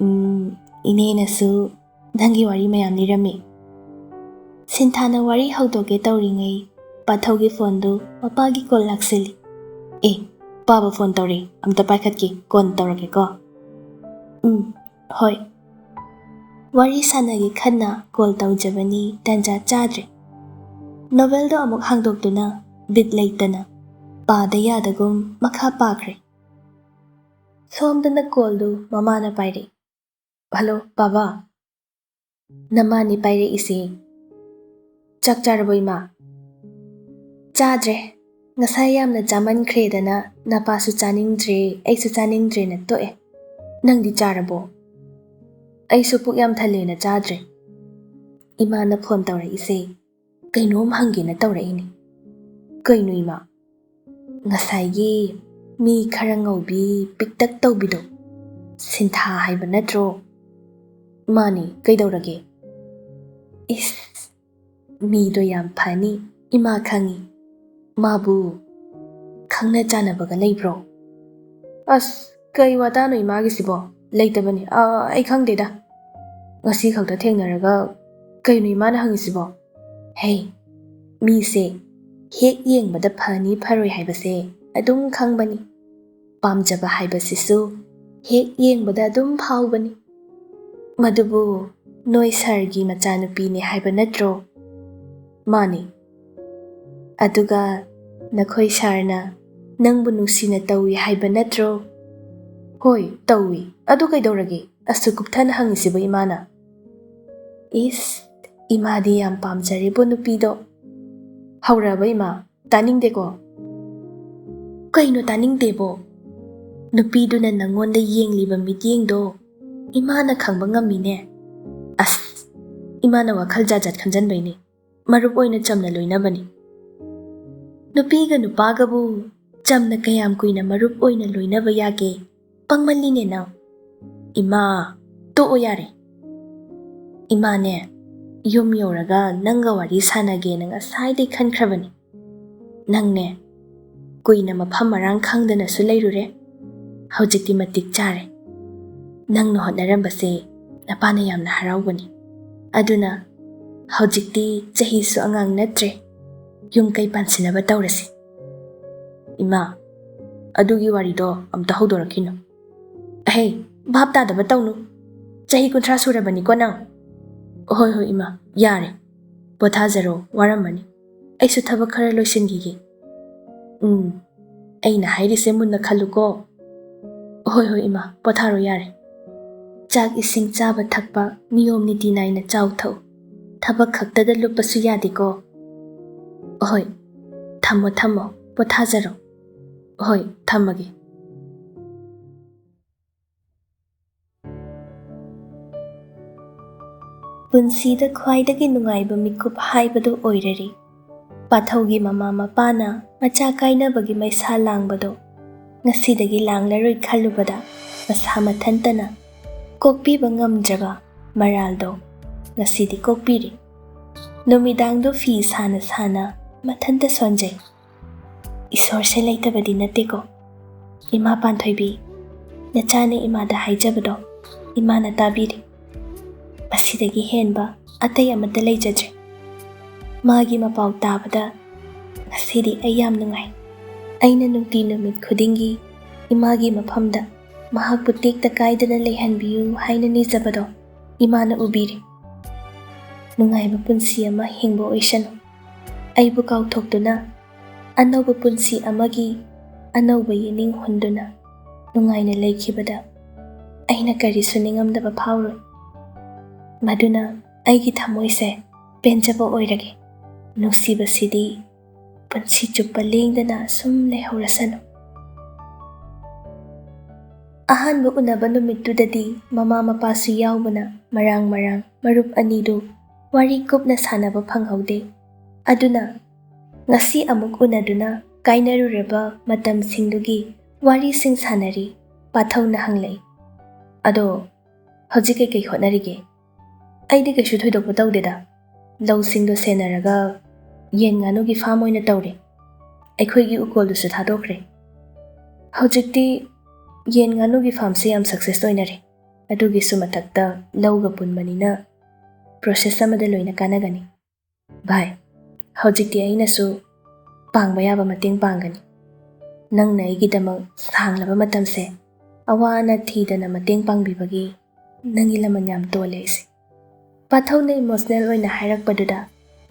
ꯎꯝ, ꯏꯅꯦꯅꯁꯨ ꯅꯪꯒꯤ ꯋꯥꯔꯤ ꯃꯌꯥꯝ ꯂꯤꯔꯝꯃꯤ꯫" ꯁꯤꯟꯊꯥꯅ ꯋꯥꯔꯤ ꯍꯧꯗꯣꯛꯀꯦ ꯇꯧꯔꯤꯉꯩ ꯄꯥꯊꯧꯒꯤ ꯐꯣꯟꯗꯨ ꯃꯄꯥꯒꯤ ꯀꯣꯜ ꯂꯥꯛꯁꯤꯜꯂꯤ꯫ "ꯑꯦ, ꯄꯥꯕ ꯐꯣꯟ ꯇꯧꯔꯦ, ꯑꯝꯇ ꯄꯥꯏꯈꯠꯀꯦ, ꯀꯣꯟ ꯇꯧꯔꯛꯀꯦꯀꯣ꯫" "ꯎꯝ, ꯍꯣꯏ꯫" ꯋꯥꯔꯤ ꯁꯥꯟꯅꯒꯦ ꯈꯟꯅ ꯀꯣꯜ ꯇꯧꯖꯕꯅꯤ, ꯇꯟꯖꯥ ꯆꯥꯗ꯭ꯔꯦ꯫ ꯅꯣꯚꯦꯜꯗꯣ ꯑꯃꯨꯛ ꯍꯥꯡꯗꯣꯛꯇꯨꯅ ꯕꯤꯠ ꯂꯩꯇꯅ ꯄꯥꯗ ꯌꯥꯗꯒꯨꯝ ꯃꯈꯥ ꯄꯥꯈ꯭ꯔꯦ꯫ ꯁꯣꯝꯗꯅ ꯀꯣꯜꯗꯨ ꯃꯃꯥꯅ ꯄꯥꯏꯔꯛꯏ꯫ "ꯍꯜꯂꯣ, ꯕꯥꯕꯥ꯫" "ꯅꯃꯥꯅꯤ ꯄꯥꯏꯔꯛꯏꯁꯦ꯫ ꯆꯥꯛ ꯆꯥꯔꯕꯣ, ꯏꯃꯥ?" "ꯆꯥꯗ꯭ꯔꯦ꯫ ꯉꯁꯥꯏ ꯌꯥꯝꯅ ꯆꯥꯃꯟꯈ꯭ꯔꯦꯗꯅ ꯅꯄꯥꯁꯨ ꯆꯥꯅꯤꯡꯗ꯭ꯔꯦ, ꯑꯩꯁꯨ ꯆꯥꯅꯤꯡꯗ꯭ꯔꯦꯅ ꯇꯣꯛꯑꯦ꯫ ꯅꯪꯗꯤ ꯆꯥꯔꯕꯣ?" "ꯑꯩꯁꯨ ꯄꯨꯛ ꯌꯥꯝ ꯊꯜꯂꯦꯅ ꯆꯥꯗ꯭ꯔꯦ꯫" ꯏꯃꯥꯅ ꯐꯣꯟ ꯇꯧꯔꯛꯏꯁꯦ ꯀꯩꯅꯣꯝ ꯍꯪꯒꯦꯅ ꯇꯧꯔꯛꯏꯅꯦ꯫ "ꯀꯩꯅꯣ, ꯏꯃꯥ?" "ꯉꯁꯥꯏꯒꯤ ꯃꯤ ꯈꯔ ꯉꯧꯕꯤ, ꯄꯤꯛꯇꯛ ꯇꯧꯕꯤꯗꯣ, ꯁꯤꯟꯊꯥ ꯍꯥꯏꯕ ꯅꯠꯇ꯭ꯔꯣ?" "ꯃꯥꯅꯤ, ꯀꯩꯗꯧꯔꯒꯦ?" "ꯏꯁ, ꯃꯤꯗꯣ ꯌꯥꯝ ꯐꯅꯤ, ꯏꯃꯥ ꯈꯪꯉꯤ꯫ ꯃꯥꯕꯨ ꯈꯪꯅ ꯆꯥꯟꯅꯕꯒ ꯂꯩꯕ꯭ꯔꯣ?" "ꯑꯁ, ꯀꯩ ꯋꯥꯇꯥꯅꯣ ꯏꯃꯥꯒꯤꯁꯤꯕꯣ? ꯂꯩꯇꯕꯅꯤ꯫ ꯑ, ꯑꯩ ꯈꯪꯗꯦꯗ꯫ ꯉꯁꯤ ꯈꯛꯇ ꯊꯦꯡꯅꯔꯒ ꯀꯩꯅꯣ ꯏꯃꯥꯅ ꯍꯪꯉꯤꯁꯤꯕꯣ?" "ꯍꯦ, ꯃꯤꯁꯦ ꯍꯦꯛ ꯌꯦꯡꯕꯗ ꯐꯅꯤ ꯐꯔꯣꯏ ꯍꯥꯏꯕꯁꯦ ꯑꯗꯨꯝ ꯈꯪꯕꯅꯤ꯫ ꯄꯥꯝꯖꯕ ꯍꯥꯏꯕꯁꯤꯁꯨ ꯍꯦꯛ ꯌꯦꯡꯕꯗ ꯑꯗꯨꯝ ꯐꯥꯎꯕꯅꯤ꯫ ꯃꯗꯨꯕꯨ ꯅꯣꯏ ꯁꯥꯔꯒꯤ ꯃꯆꯥꯅꯨꯄꯤꯅꯦ ꯍꯥꯏꯕ ꯅꯠꯇ꯭ꯔꯣ?" "ꯃꯥꯅꯤ꯫" "ꯑꯗꯨꯒ ꯅꯈꯣꯏ ꯁꯥꯔꯅ ꯅꯪꯕꯨ ꯅꯨꯡꯁꯤꯅ ꯇꯧꯏ ꯍꯥꯏꯕ ꯅꯠꯇ꯭ꯔꯣ?" "ꯍꯣꯏ, ꯇꯧꯏ꯫ ꯑꯗꯨ ꯀꯩꯗꯧꯔꯒꯦ? ꯑꯁꯨꯛ ꯀꯨꯞꯊꯅ ꯍꯪꯉꯤꯁꯤꯕꯨ ꯏꯃꯥꯅ?" "ꯏꯁ, ꯏꯃꯥꯗꯤ ꯌꯥꯝ ꯄꯥꯝꯖꯔꯤꯕꯣ ꯅꯨꯄꯤꯗꯣ꯫ ꯍꯧꯔꯛꯑꯕ ꯏꯃꯥ? ꯇꯥꯅꯤꯡꯗꯦꯀꯣ꯫" "ꯀꯩꯅꯣ ꯇꯥꯅꯤꯡꯗꯦꯕꯣ? ꯅꯨꯄꯤꯗꯨꯅ ꯅꯪꯉꯣꯟꯗ ꯌꯦꯡꯂꯤꯕ ꯃꯤꯠꯌꯦꯡꯗꯣ ꯏꯃꯥꯅ ꯈꯪꯕ ꯉꯝꯃꯤꯅꯦ꯫" "ꯑꯁ, ꯏꯃꯥꯅ ꯋꯥꯈꯜ ꯖꯥꯠ ꯖꯥꯠ ꯈꯟꯖꯟꯕꯩꯅꯦ꯫ ꯃꯔꯨꯞ ꯑꯣꯏꯅ ꯆꯝꯅ ꯂꯣꯏꯅꯕꯅꯤ꯫ ꯅꯨꯄꯤꯒ ꯅꯨꯄꯥꯒꯕꯨ ꯆꯝꯅ ꯀꯌꯥꯝ ꯀꯨꯏꯅ ꯃꯔꯨꯞ ꯑꯣꯏꯅ ꯂꯣꯏꯅꯕ ꯌꯥꯒꯦ? ꯄꯪꯃꯜꯂꯤꯅꯦ ꯅꯪ꯫ ꯏꯃꯥ, ꯇꯣꯛꯑꯣ ꯌꯥꯔꯦ꯫ ꯏꯃꯥꯅꯦ, ꯌꯨꯝ ꯌꯧꯔꯒ ꯅꯪꯒ ꯋꯥꯔꯤ ꯁꯥꯟꯅꯒꯦꯅ ꯉꯁꯥꯏꯗꯩ ꯈꯟꯈ꯭ꯔꯕꯅꯤ꯫ ꯅꯪꯅꯦ, ꯀꯨꯏꯅ ꯃꯐꯝ ꯃꯔꯥꯡ ꯈꯪꯗꯅꯁꯨ ꯂꯩꯔꯨꯔꯦ꯫ ꯍꯧꯖꯤꯛꯇꯤ ꯃꯇꯤꯛ ꯆꯥꯔꯦ꯫ ꯅꯪꯅ ꯍꯣꯠꯅꯔꯝꯕꯁꯦ ꯅꯄꯥꯅ ꯌꯥꯝꯅ ꯍꯔꯥꯎꯕꯅꯤ꯫ ꯑꯗꯨꯅ ꯍꯧꯖꯤꯛꯇꯤ ꯆꯍꯤꯁꯨ ꯑꯉꯥꯡ ꯅꯠꯇ꯭ꯔꯦ꯫ ꯌꯨꯝ ꯀꯩ ꯄꯥꯟꯁꯤꯟꯅꯕ ꯇꯧꯔꯁꯤ꯫ ꯏꯃꯥ, ꯑꯗꯨꯒꯤ ꯋꯥꯔꯤꯗꯣ ꯑꯝꯇ ꯍꯧꯗꯣꯔꯛꯈꯤꯅꯨ꯫ ꯑꯍꯦ, ꯚꯥꯞ ꯇꯥꯗꯕ ꯇꯧꯅꯨ꯫ ꯆꯍꯤ ꯀꯨꯟꯊ꯭ꯔꯥ ꯁꯨꯔꯕꯅꯤꯀꯣ ꯅꯪ꯫ ꯍꯣꯏ, ꯍꯣꯏ, ꯏꯃꯥ, ꯌꯥꯔꯦ꯫ ꯄꯣꯊꯥꯖꯔꯣ, ꯋꯥꯔꯝꯃꯅꯤ꯫ ꯑꯩꯁꯨ ꯊꯕꯛ ꯈꯔ ꯂꯣꯏꯁꯤꯟꯈꯤꯒꯦ꯫ ꯎꯝ, ꯑꯩꯅ ꯍꯥꯏꯔꯤꯁꯦ ꯃꯨꯟꯅ ꯈꯜꯂꯨꯀꯣ꯫ ꯍꯣꯏ, ꯍꯣꯏ, ꯏꯃꯥ, ꯄꯣꯊꯥꯔꯣ ꯌꯥꯔꯦ꯫ ꯆꯥꯛ ꯏꯁꯤꯡ ꯆꯥꯕ ꯊꯛꯄ ꯅꯤꯌꯣꯝ ꯅꯤꯇꯤ ꯅꯥꯏꯅ ꯆꯥꯎ ꯊꯛꯎ꯫ ꯊꯕꯛ ꯈꯛꯇꯗ ꯂꯨꯞꯄꯁꯨ ꯌꯥꯗꯦꯀꯣ꯫ ꯍꯣꯏ, ꯊꯝꯃꯣ, ꯊꯝꯃꯣ, ꯄꯣꯊꯥꯖꯔꯣ꯫ ꯍꯣꯏ, ꯊꯝꯃꯒꯦ꯫ ꯄꯨꯟꯁꯤꯗ ꯈ꯭ꯋꯥꯏꯗꯒꯤ ꯅꯨꯡꯉꯥꯏꯕ ꯃꯤꯀꯨꯞ ꯍꯥꯏꯕꯗꯨ ꯑꯣꯏꯔꯔꯤ꯫ ꯄꯥꯊꯧꯒꯤ ꯃꯃꯥ ꯃꯄꯥꯅ ꯃꯆꯥ ꯀꯥꯏꯅꯕꯒꯤ ꯃꯩꯁꯥ ꯂꯥꯡꯕꯗꯣ ꯉꯁꯤꯗꯒꯤ ꯂꯥꯡꯂꯔꯣꯏ ꯈꯜꯂꯨꯕꯗ ꯃꯁꯥ ꯃꯊꯟꯇꯅ ꯀꯣꯛꯄꯤꯕ ꯉꯝꯗ꯭ꯔꯕ ꯃꯔꯥꯜꯗꯣ ꯉꯁꯤꯗꯤ ꯀꯣꯛꯄꯤꯔꯦ꯫ ꯅꯨꯃꯤꯗꯥꯡꯗꯣ ꯐꯤ ꯁꯥꯅ ꯁꯥꯅ ꯃꯊꯟꯇ ꯁꯣꯟꯖꯩ꯫ ꯏꯁꯣꯔꯁꯦ ꯂꯩꯇꯕꯗꯤ ꯅꯠꯇꯦꯀꯣ꯫ ꯏꯃꯥ ꯄꯥꯟꯊꯣꯏꯕꯤ, ꯅꯆꯥꯅ ꯏꯃꯥꯗ ꯍꯥꯏꯖꯕꯗꯣ ꯏꯃꯥꯅ ꯇꯥꯕꯤꯔꯦ꯫ ꯃꯁꯤꯗꯒꯤ ꯍꯦꯟꯕ ꯑꯇꯩ ꯑꯃꯠꯇ ꯂꯩꯖꯗ꯭ꯔꯦ꯫ ꯃꯥꯒꯤ ꯃꯄꯥꯎ ꯇꯥꯕꯗ ꯉꯁꯤꯗꯤ ꯑꯩ ꯌꯥꯝ ꯅꯨꯡꯉꯥꯏ꯫ ꯑꯩꯅ ꯅꯨꯡꯇꯤ ꯅꯨꯃꯤꯠ ꯈꯨꯗꯤꯡꯒꯤ ꯏꯃꯥꯒꯤ ꯃꯐꯝꯗ ꯃꯍꯥꯛꯄꯨ ꯇꯦꯛꯇ ꯀꯥꯏꯗꯅ ꯂꯩꯍꯟꯕꯤꯌꯨ ꯍꯥꯏꯅ ꯅꯤꯖꯕꯗꯣ ꯏꯃꯥꯅ ꯎꯕꯤꯔꯦ꯫ ꯅꯨꯡꯉꯥꯏꯕ ꯄꯨꯟꯁꯤ ꯑꯃ ꯍꯤꯡꯕ ꯑꯣꯏꯁꯅꯨ꯫ ꯑꯩꯕꯨ ꯀꯥꯎꯊꯣꯛꯇꯨꯅ ꯑꯅꯧꯕ ꯄꯨꯟꯁꯤ ꯑꯃꯒꯤ ꯑꯅꯧꯕ ꯌꯦꯅꯤꯡ ꯍꯨꯟꯗꯨꯅ ꯅꯨꯡꯉꯥꯏꯅ ꯂꯩꯈꯤꯕꯗ ꯑꯩꯅ ꯀꯔꯤꯁꯨ ꯅꯤꯡꯉꯝꯗꯕ ꯐꯥꯎꯔꯣꯏ꯫ ꯃꯗꯨꯅ ꯑꯩꯒꯤ ꯊꯃꯣꯏꯁꯦ ꯄꯦꯟꯖꯕ ꯑꯣꯏꯔꯒꯦ꯫ ꯅꯨꯡꯁꯤꯕꯁꯤꯗꯤ ꯄꯨꯟꯁꯤ ꯆꯨꯞꯄ ꯂꯦꯡꯗꯅ ꯑꯁꯨꯝ ꯂꯩꯍꯧꯔꯁꯅꯨ꯫ ꯑꯍꯥꯟꯕ ꯎꯅꯕ ꯅꯨꯃꯤꯠꯇꯨꯗꯗꯤ ꯃꯃꯥ ꯃꯄꯥꯁꯨ ꯌꯥꯎꯕꯅ ꯃꯔꯥꯡ ꯃꯔꯥꯡ ꯃꯔꯨꯞ ꯑꯅꯤꯗꯨ ꯋꯥꯔꯤ ꯀꯨꯞꯅ ꯁꯥꯟꯅꯕ ꯐꯪꯍꯧꯗꯦ꯫ ꯑꯗꯨꯅ ꯉꯁꯤ ꯑꯃꯨꯛ ꯎꯅꯗꯨꯅ ꯀꯥꯏꯅꯔꯨꯔꯕ ꯃꯇꯝꯁꯤꯡꯗꯨꯒꯤ ꯋꯥꯔꯤꯁꯤꯡ ꯁꯥꯟꯅꯔꯤ꯫ ꯄꯥꯊꯧꯅ ꯍꯪꯂꯛꯏ, "ꯑꯗꯣ ꯍꯧꯖꯤꯛ ꯀꯩꯀꯩ ꯍꯣꯠꯅꯔꯤꯒꯦ?" "ꯑꯩꯗꯤ ꯀꯩꯁꯨ ꯊꯣꯏꯗꯣꯛꯄ ꯇꯧꯗꯦꯗ꯫ ꯂꯧꯁꯤꯡꯗꯣ ꯁꯦꯟꯅꯔꯒ ꯌꯦꯟ ꯉꯥꯅꯨꯒꯤ ꯐꯥꯝ ꯑꯣꯏꯅ ꯇꯧꯔꯤ꯫ ꯑꯩꯈꯣꯏꯒꯤ ꯎꯀꯣꯜꯗꯨꯁꯨ ꯊꯥꯗꯣꯛꯈ꯭ꯔꯦ꯫ ꯍꯧꯖꯤꯛꯇꯤ ꯌꯦꯟ ꯉꯥꯅꯨꯒꯤ ꯐꯥꯝꯁꯦ ꯌꯥꯝ ꯁꯛꯁꯦꯁ ꯑꯣꯏꯅꯔꯦ꯫ ꯑꯗꯨꯒꯤꯁꯨ ꯃꯊꯛꯇ ꯂꯧꯒ ꯄꯨꯟꯕꯅꯤꯅ ꯄ꯭ꯔꯣꯁꯦꯁ ꯑꯃꯗ ꯂꯣꯏꯅ ꯀꯥꯟꯅꯒꯅꯤ꯫ ꯚꯥꯏ, ꯍꯧꯖꯤꯛꯇꯤ ꯑꯩꯅꯁꯨ ꯄꯥꯡꯕ ꯌꯥꯕ ꯃꯇꯦꯡ ꯄꯥꯡꯒꯅꯤ꯫ ꯅꯪꯅ ꯑꯩꯒꯤꯗꯃꯛ ꯁꯥꯡꯂꯕ ꯃꯇꯝꯁꯦ ꯑꯋꯥ ꯑꯅꯥ ꯊꯤꯗꯅ ꯃꯇꯦꯡ ꯄꯥꯡꯕꯤꯕꯒꯤ ꯅꯪꯒꯤ ꯂꯃꯟ ꯌꯥꯝ ꯇꯣꯜꯂꯦ ꯑꯩꯁꯦ꯫" ꯄꯥꯊꯧꯅ ꯏꯃꯣꯁꯅꯦꯜ ꯑꯣꯏꯅ ꯍꯥꯏꯔꯛꯄꯗꯨꯗ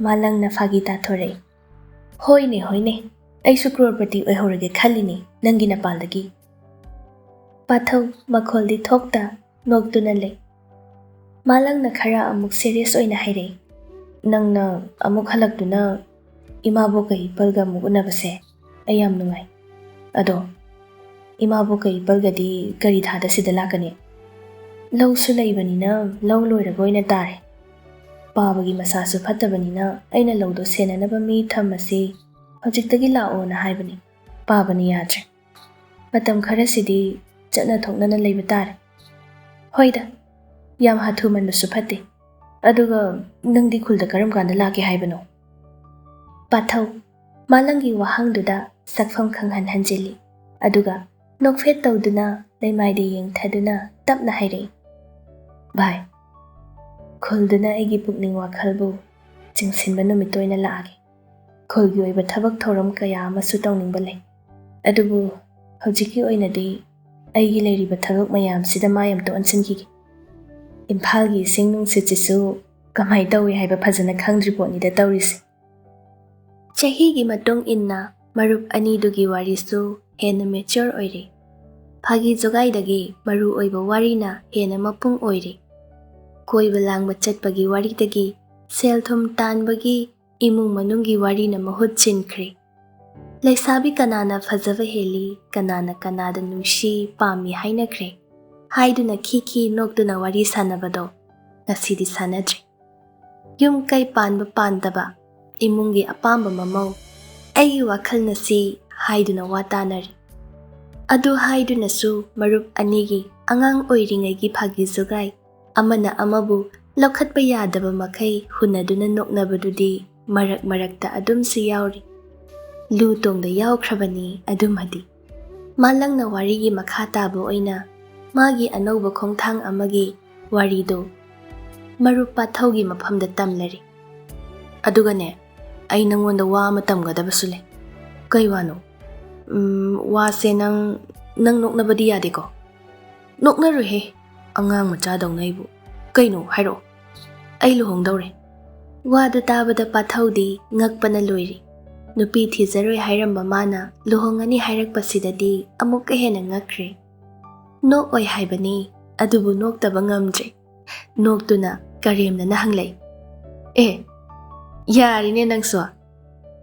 ꯃꯥꯂꯪꯅ ꯐꯥꯒꯤ ꯇꯥꯊꯣꯔꯛꯏ꯫ "ꯍꯣꯏꯅꯦ, ꯍꯣꯏꯅꯦ, ꯑꯩꯁꯨ ꯀ꯭ꯔꯣꯔꯄꯇꯤ ꯑꯣꯏꯍꯧꯔꯒꯦ ꯈꯜꯂꯤꯅꯦ ꯅꯪꯒꯤ ꯅꯄꯥꯜꯗꯒꯤ꯫" ꯄꯥꯊꯧ ꯃꯈꯣꯜꯗꯤ ꯊꯣꯛꯇ ꯅꯣꯛꯇꯨꯅ ꯂꯩ꯫ ꯃꯥꯂꯪꯅ ꯈꯔ ꯑꯃꯨꯛ ꯁꯦꯔꯤꯌꯁ ꯑꯣꯏꯅ ꯍꯥꯏꯔꯛꯏ, "ꯅꯪꯅ ꯑꯃꯨꯛ ꯍꯜꯂꯛꯇꯨꯅ ꯏꯃꯥꯕꯣꯛꯀ ꯏꯄꯜꯒ ꯑꯃꯨꯛ ꯎꯅꯕꯁꯦ ꯑꯩ ꯌꯥꯝ ꯅꯨꯡꯉꯥꯏ꯫ ꯑꯗꯣ ꯏꯃꯥꯕꯣꯛꯀ ꯏꯄꯜꯒꯗꯤ ꯀꯔꯤ ꯊꯥꯗ ꯁꯤꯗ ꯂꯥꯛꯀꯅꯤ? ꯂꯧꯁꯨ ꯂꯩꯕꯅꯤꯅ ꯂꯧ ꯂꯣꯏꯔꯒ ꯑꯣꯏꯅ ꯇꯥꯔꯦ꯫ ꯄꯥꯕꯒꯤ ꯃꯁꯥꯁꯨ ꯐꯠꯇꯕꯅꯤꯅ ꯑꯩꯅ ꯂꯧꯗꯣ ꯁꯦꯟꯅꯅꯕ ꯃꯤ ꯊꯝꯃꯁꯤ, ꯍꯧꯖꯤꯛꯇꯒꯤ ꯂꯥꯛꯑꯣꯅ ꯍꯥꯏꯕꯅꯤ꯫ ꯄꯥꯕꯅ ꯌꯥꯗ꯭ꯔꯦ꯫ ꯃꯇꯝ ꯈꯔꯁꯤꯗꯤ ꯆꯠꯅ ꯊꯣꯛꯅꯅ ꯂꯩꯕ ꯇꯥꯔꯦ꯫ ꯍꯣꯏꯗ, ꯌꯥꯝ ꯍꯥꯊꯨꯃꯟꯕꯁꯨ ꯐꯠꯇꯦ꯫ ꯑꯗꯨꯒ ꯅꯪꯗꯤ ꯈꯨꯜꯗ ꯀꯔꯝ ꯀꯥꯟꯗ ꯂꯥꯛꯀꯦ ꯍꯥꯏꯕꯅꯣ?" ꯄꯥꯊꯧ ꯃꯥꯂꯪꯒꯤ ꯋꯥꯍꯪꯗꯨꯗ ꯁꯛꯐꯝ ꯈꯪꯍꯟ ꯍꯟꯖꯤꯜꯂꯤ꯫ ꯑꯗꯨꯒ ꯅꯣꯛꯐꯦꯠ ꯇꯧꯗꯨꯅ ꯂꯩꯃꯥꯏꯗ ꯌꯦꯡꯊꯗꯨꯅ ꯇꯞꯅ ꯍꯥꯏꯔꯛꯏ, "ꯚꯥꯏ, ꯈꯨꯜꯗꯨꯅ ꯑꯩꯒꯤ ꯄꯨꯛꯅꯤꯡ ꯋꯥꯈꯜꯕꯨ ꯆꯤꯡꯁꯤꯟꯕ ꯅꯨꯃꯤꯠꯇ ꯑꯣꯏꯅ ꯂꯥꯛꯑꯒꯦ꯫ ꯈꯨꯜꯒꯤ ꯑꯣꯏꯕ ꯊꯕꯛ ꯊꯧꯔꯝ ꯀꯌꯥ ꯑꯃꯁꯨ ꯇꯧꯅꯤꯡꯕ ꯂꯩ꯫ ꯑꯗꯨꯕꯨ ꯍꯧꯖꯤꯛꯀꯤ ꯑꯣꯏꯅꯗꯤ ꯑꯩꯒꯤ ꯂꯩꯔꯤꯕ ꯊꯕꯛ ꯃꯌꯥꯝꯁꯤꯗ ꯃꯥꯏ ꯑꯝꯇ ꯑꯣꯟꯁꯤꯟꯈꯤꯒꯦ꯫ ꯏꯝꯐꯥꯜꯒꯤ ꯏꯁꯤꯡ ꯅꯨꯡꯁꯤꯠꯁꯤꯁꯨ ꯀꯃꯥꯏ ꯇꯧꯏ ꯍꯥꯏꯕ ꯐꯖꯅ ꯈꯪꯗ꯭ꯔꯤ ꯄꯣꯠꯅꯤꯗ ꯇꯧꯔꯤꯁꯦ꯫" ꯆꯍꯤꯒꯤ ꯃꯇꯨꯡ ꯏꯟꯅ ꯃꯔꯨꯞ ꯑꯅꯤꯗꯨꯒꯤ ꯋꯥꯔꯤꯁꯨ ꯍꯦꯟꯅ ꯃꯦꯆ꯭ꯌꯣꯔ ꯑꯣꯏꯔꯦ꯫ ꯐꯥꯒꯤ ꯖꯣꯒꯥꯏꯗꯒꯤ ꯃꯔꯨ ꯑꯣꯏꯕ ꯋꯥꯔꯤꯅ ꯍꯦꯟꯅ ꯃꯄꯨꯡ ꯑꯣꯏꯔꯦ꯫ ꯀꯣꯏꯕ ꯂꯥꯡꯕ ꯆꯠꯄꯒꯤ ꯋꯥꯔꯤꯗꯒꯤ ꯁꯦꯜ ꯊꯨꯝ ꯇꯥꯟꯕꯒꯤ ꯏꯃꯨꯡ ꯃꯅꯨꯡꯒꯤ ꯋꯥꯔꯤꯅ ꯃꯍꯨꯠ ꯁꯤꯟꯈ꯭ꯔꯦ꯫ ꯂꯩꯁꯥꯕꯤ ꯀꯅꯥꯅ ꯐꯖꯕ ꯍꯦꯜꯂꯤ, ꯀꯅꯥꯅ ꯀꯅꯥꯗ ꯅꯨꯡꯁꯤ, ꯄꯥꯝꯃꯤ ꯍꯥꯏꯅꯈ꯭ꯔꯦ ꯍꯥꯏꯗꯨꯅ ꯈꯤ ꯈꯤ ꯅꯣꯛꯇꯨꯅ ꯋꯥꯔꯤ ꯁꯥꯟꯅꯕꯗꯣ ꯉꯁꯤꯗꯤ ꯁꯥꯟꯅꯗ꯭ꯔꯦ꯫ ꯌꯨꯝ ꯀꯩ ꯄꯥꯟꯕ ꯄꯥꯟꯗꯕ, ꯏꯃꯨꯡꯒꯤ ꯑꯄꯥꯝꯕ ꯃꯃꯧ, ꯑꯩꯒꯤ ꯋꯥꯈꯜꯅ ꯁꯤ ꯍꯥꯏꯗꯨꯅ ꯋꯥ ꯇꯥꯅꯔꯤ꯫ ꯑꯗꯨ ꯍꯥꯏꯗꯨꯅꯁꯨ ꯃꯔꯨꯞ ꯑꯅꯤꯒꯤ ꯑꯉꯥꯡ ꯑꯣꯏꯔꯤꯉꯩꯒꯤ ꯐꯥꯒꯤ ꯖꯨꯒꯥꯏ, ꯑꯃꯅ ꯑꯃꯕꯨ ꯂꯧꯈꯠꯄ ꯌꯥꯗꯕ ꯃꯈꯩ ꯍꯨꯟꯅꯗꯨꯅ ꯅꯣꯛꯅꯕꯗꯨꯗꯤ ꯃꯔꯛ ꯃꯔꯛꯇ ꯑꯗꯨꯝꯁꯨ ꯌꯥꯎꯔꯤ꯫ ꯂꯨ ꯇꯣꯡꯗ ꯌꯥꯎꯈ꯭ꯔꯕꯅꯤ ꯑꯗꯨꯃꯗꯤ꯫ ꯃꯥꯂꯪꯅ ꯋꯥꯔꯤꯒꯤ ꯃꯈꯥ ꯇꯥꯕ ꯑꯣꯏꯅ ꯃꯥꯒꯤ ꯑꯅꯧꯕ ꯈꯣꯡꯊꯥꯡ ꯑꯃꯒꯤ ꯋꯥꯔꯤꯗꯣ ꯃꯔꯨꯞ ꯄꯥꯊꯧꯒꯤ ꯃꯐꯝꯗ ꯇꯝꯂꯔꯤ꯫ "ꯑꯗꯨꯒꯅꯦ, ꯑꯩ ꯅꯪꯉꯣꯟꯗ ꯋꯥ ꯑꯃ ꯇꯝꯒꯗꯕꯁꯨ ꯂꯩ꯫ "ꯀꯩ ꯋꯥꯅꯣ?" "ꯎꯝ, ꯋꯥꯁꯦ ꯅꯪ, ꯅꯪ ꯅꯣꯛꯅꯕꯗꯤ ꯌꯥꯗꯦꯀꯣ?" "ꯅꯣꯛꯅꯔꯣꯏꯍꯦ, ꯑꯉꯥꯡ ꯃꯆꯥꯗꯧꯅ ꯑꯩꯕꯨ꯫ ꯀꯩꯅꯣ, ꯍꯥꯏꯔꯛꯑꯣ꯫ ꯑꯩ ꯂꯨꯍꯣꯡꯗꯧꯔꯦ꯫" ꯋꯥꯗꯨ ꯇꯥꯕꯗ ꯄꯥꯊꯧꯗꯤ ꯉꯛꯄꯅ ꯂꯣꯏꯔꯤ꯫ ꯅꯨꯄꯤ ꯊꯤꯖꯔꯣꯏ ꯍꯥꯏꯔꯝꯕ ꯃꯥꯅ ꯂꯨꯍꯣꯡꯉꯅꯤ ꯍꯥꯏꯔꯛꯄꯁꯤꯗꯗꯤ ꯑꯃꯨꯛꯀ ꯍꯦꯟꯅ ꯉꯛꯈ꯭ꯔꯦ꯫ ꯅꯣꯛꯑꯣꯏ ꯍꯥꯏꯕꯅꯤ, ꯑꯗꯨꯕꯨ ꯅꯣꯛꯇꯕ ꯉꯝꯗ꯭ꯔꯦ꯫ ꯅꯣꯛꯇꯨꯅ ꯀꯔꯦꯝꯅꯅ ꯍꯪꯂꯛꯏ, "ꯑꯦ, ꯌꯥꯔꯤꯅꯦ ꯅꯪꯁꯨ꯫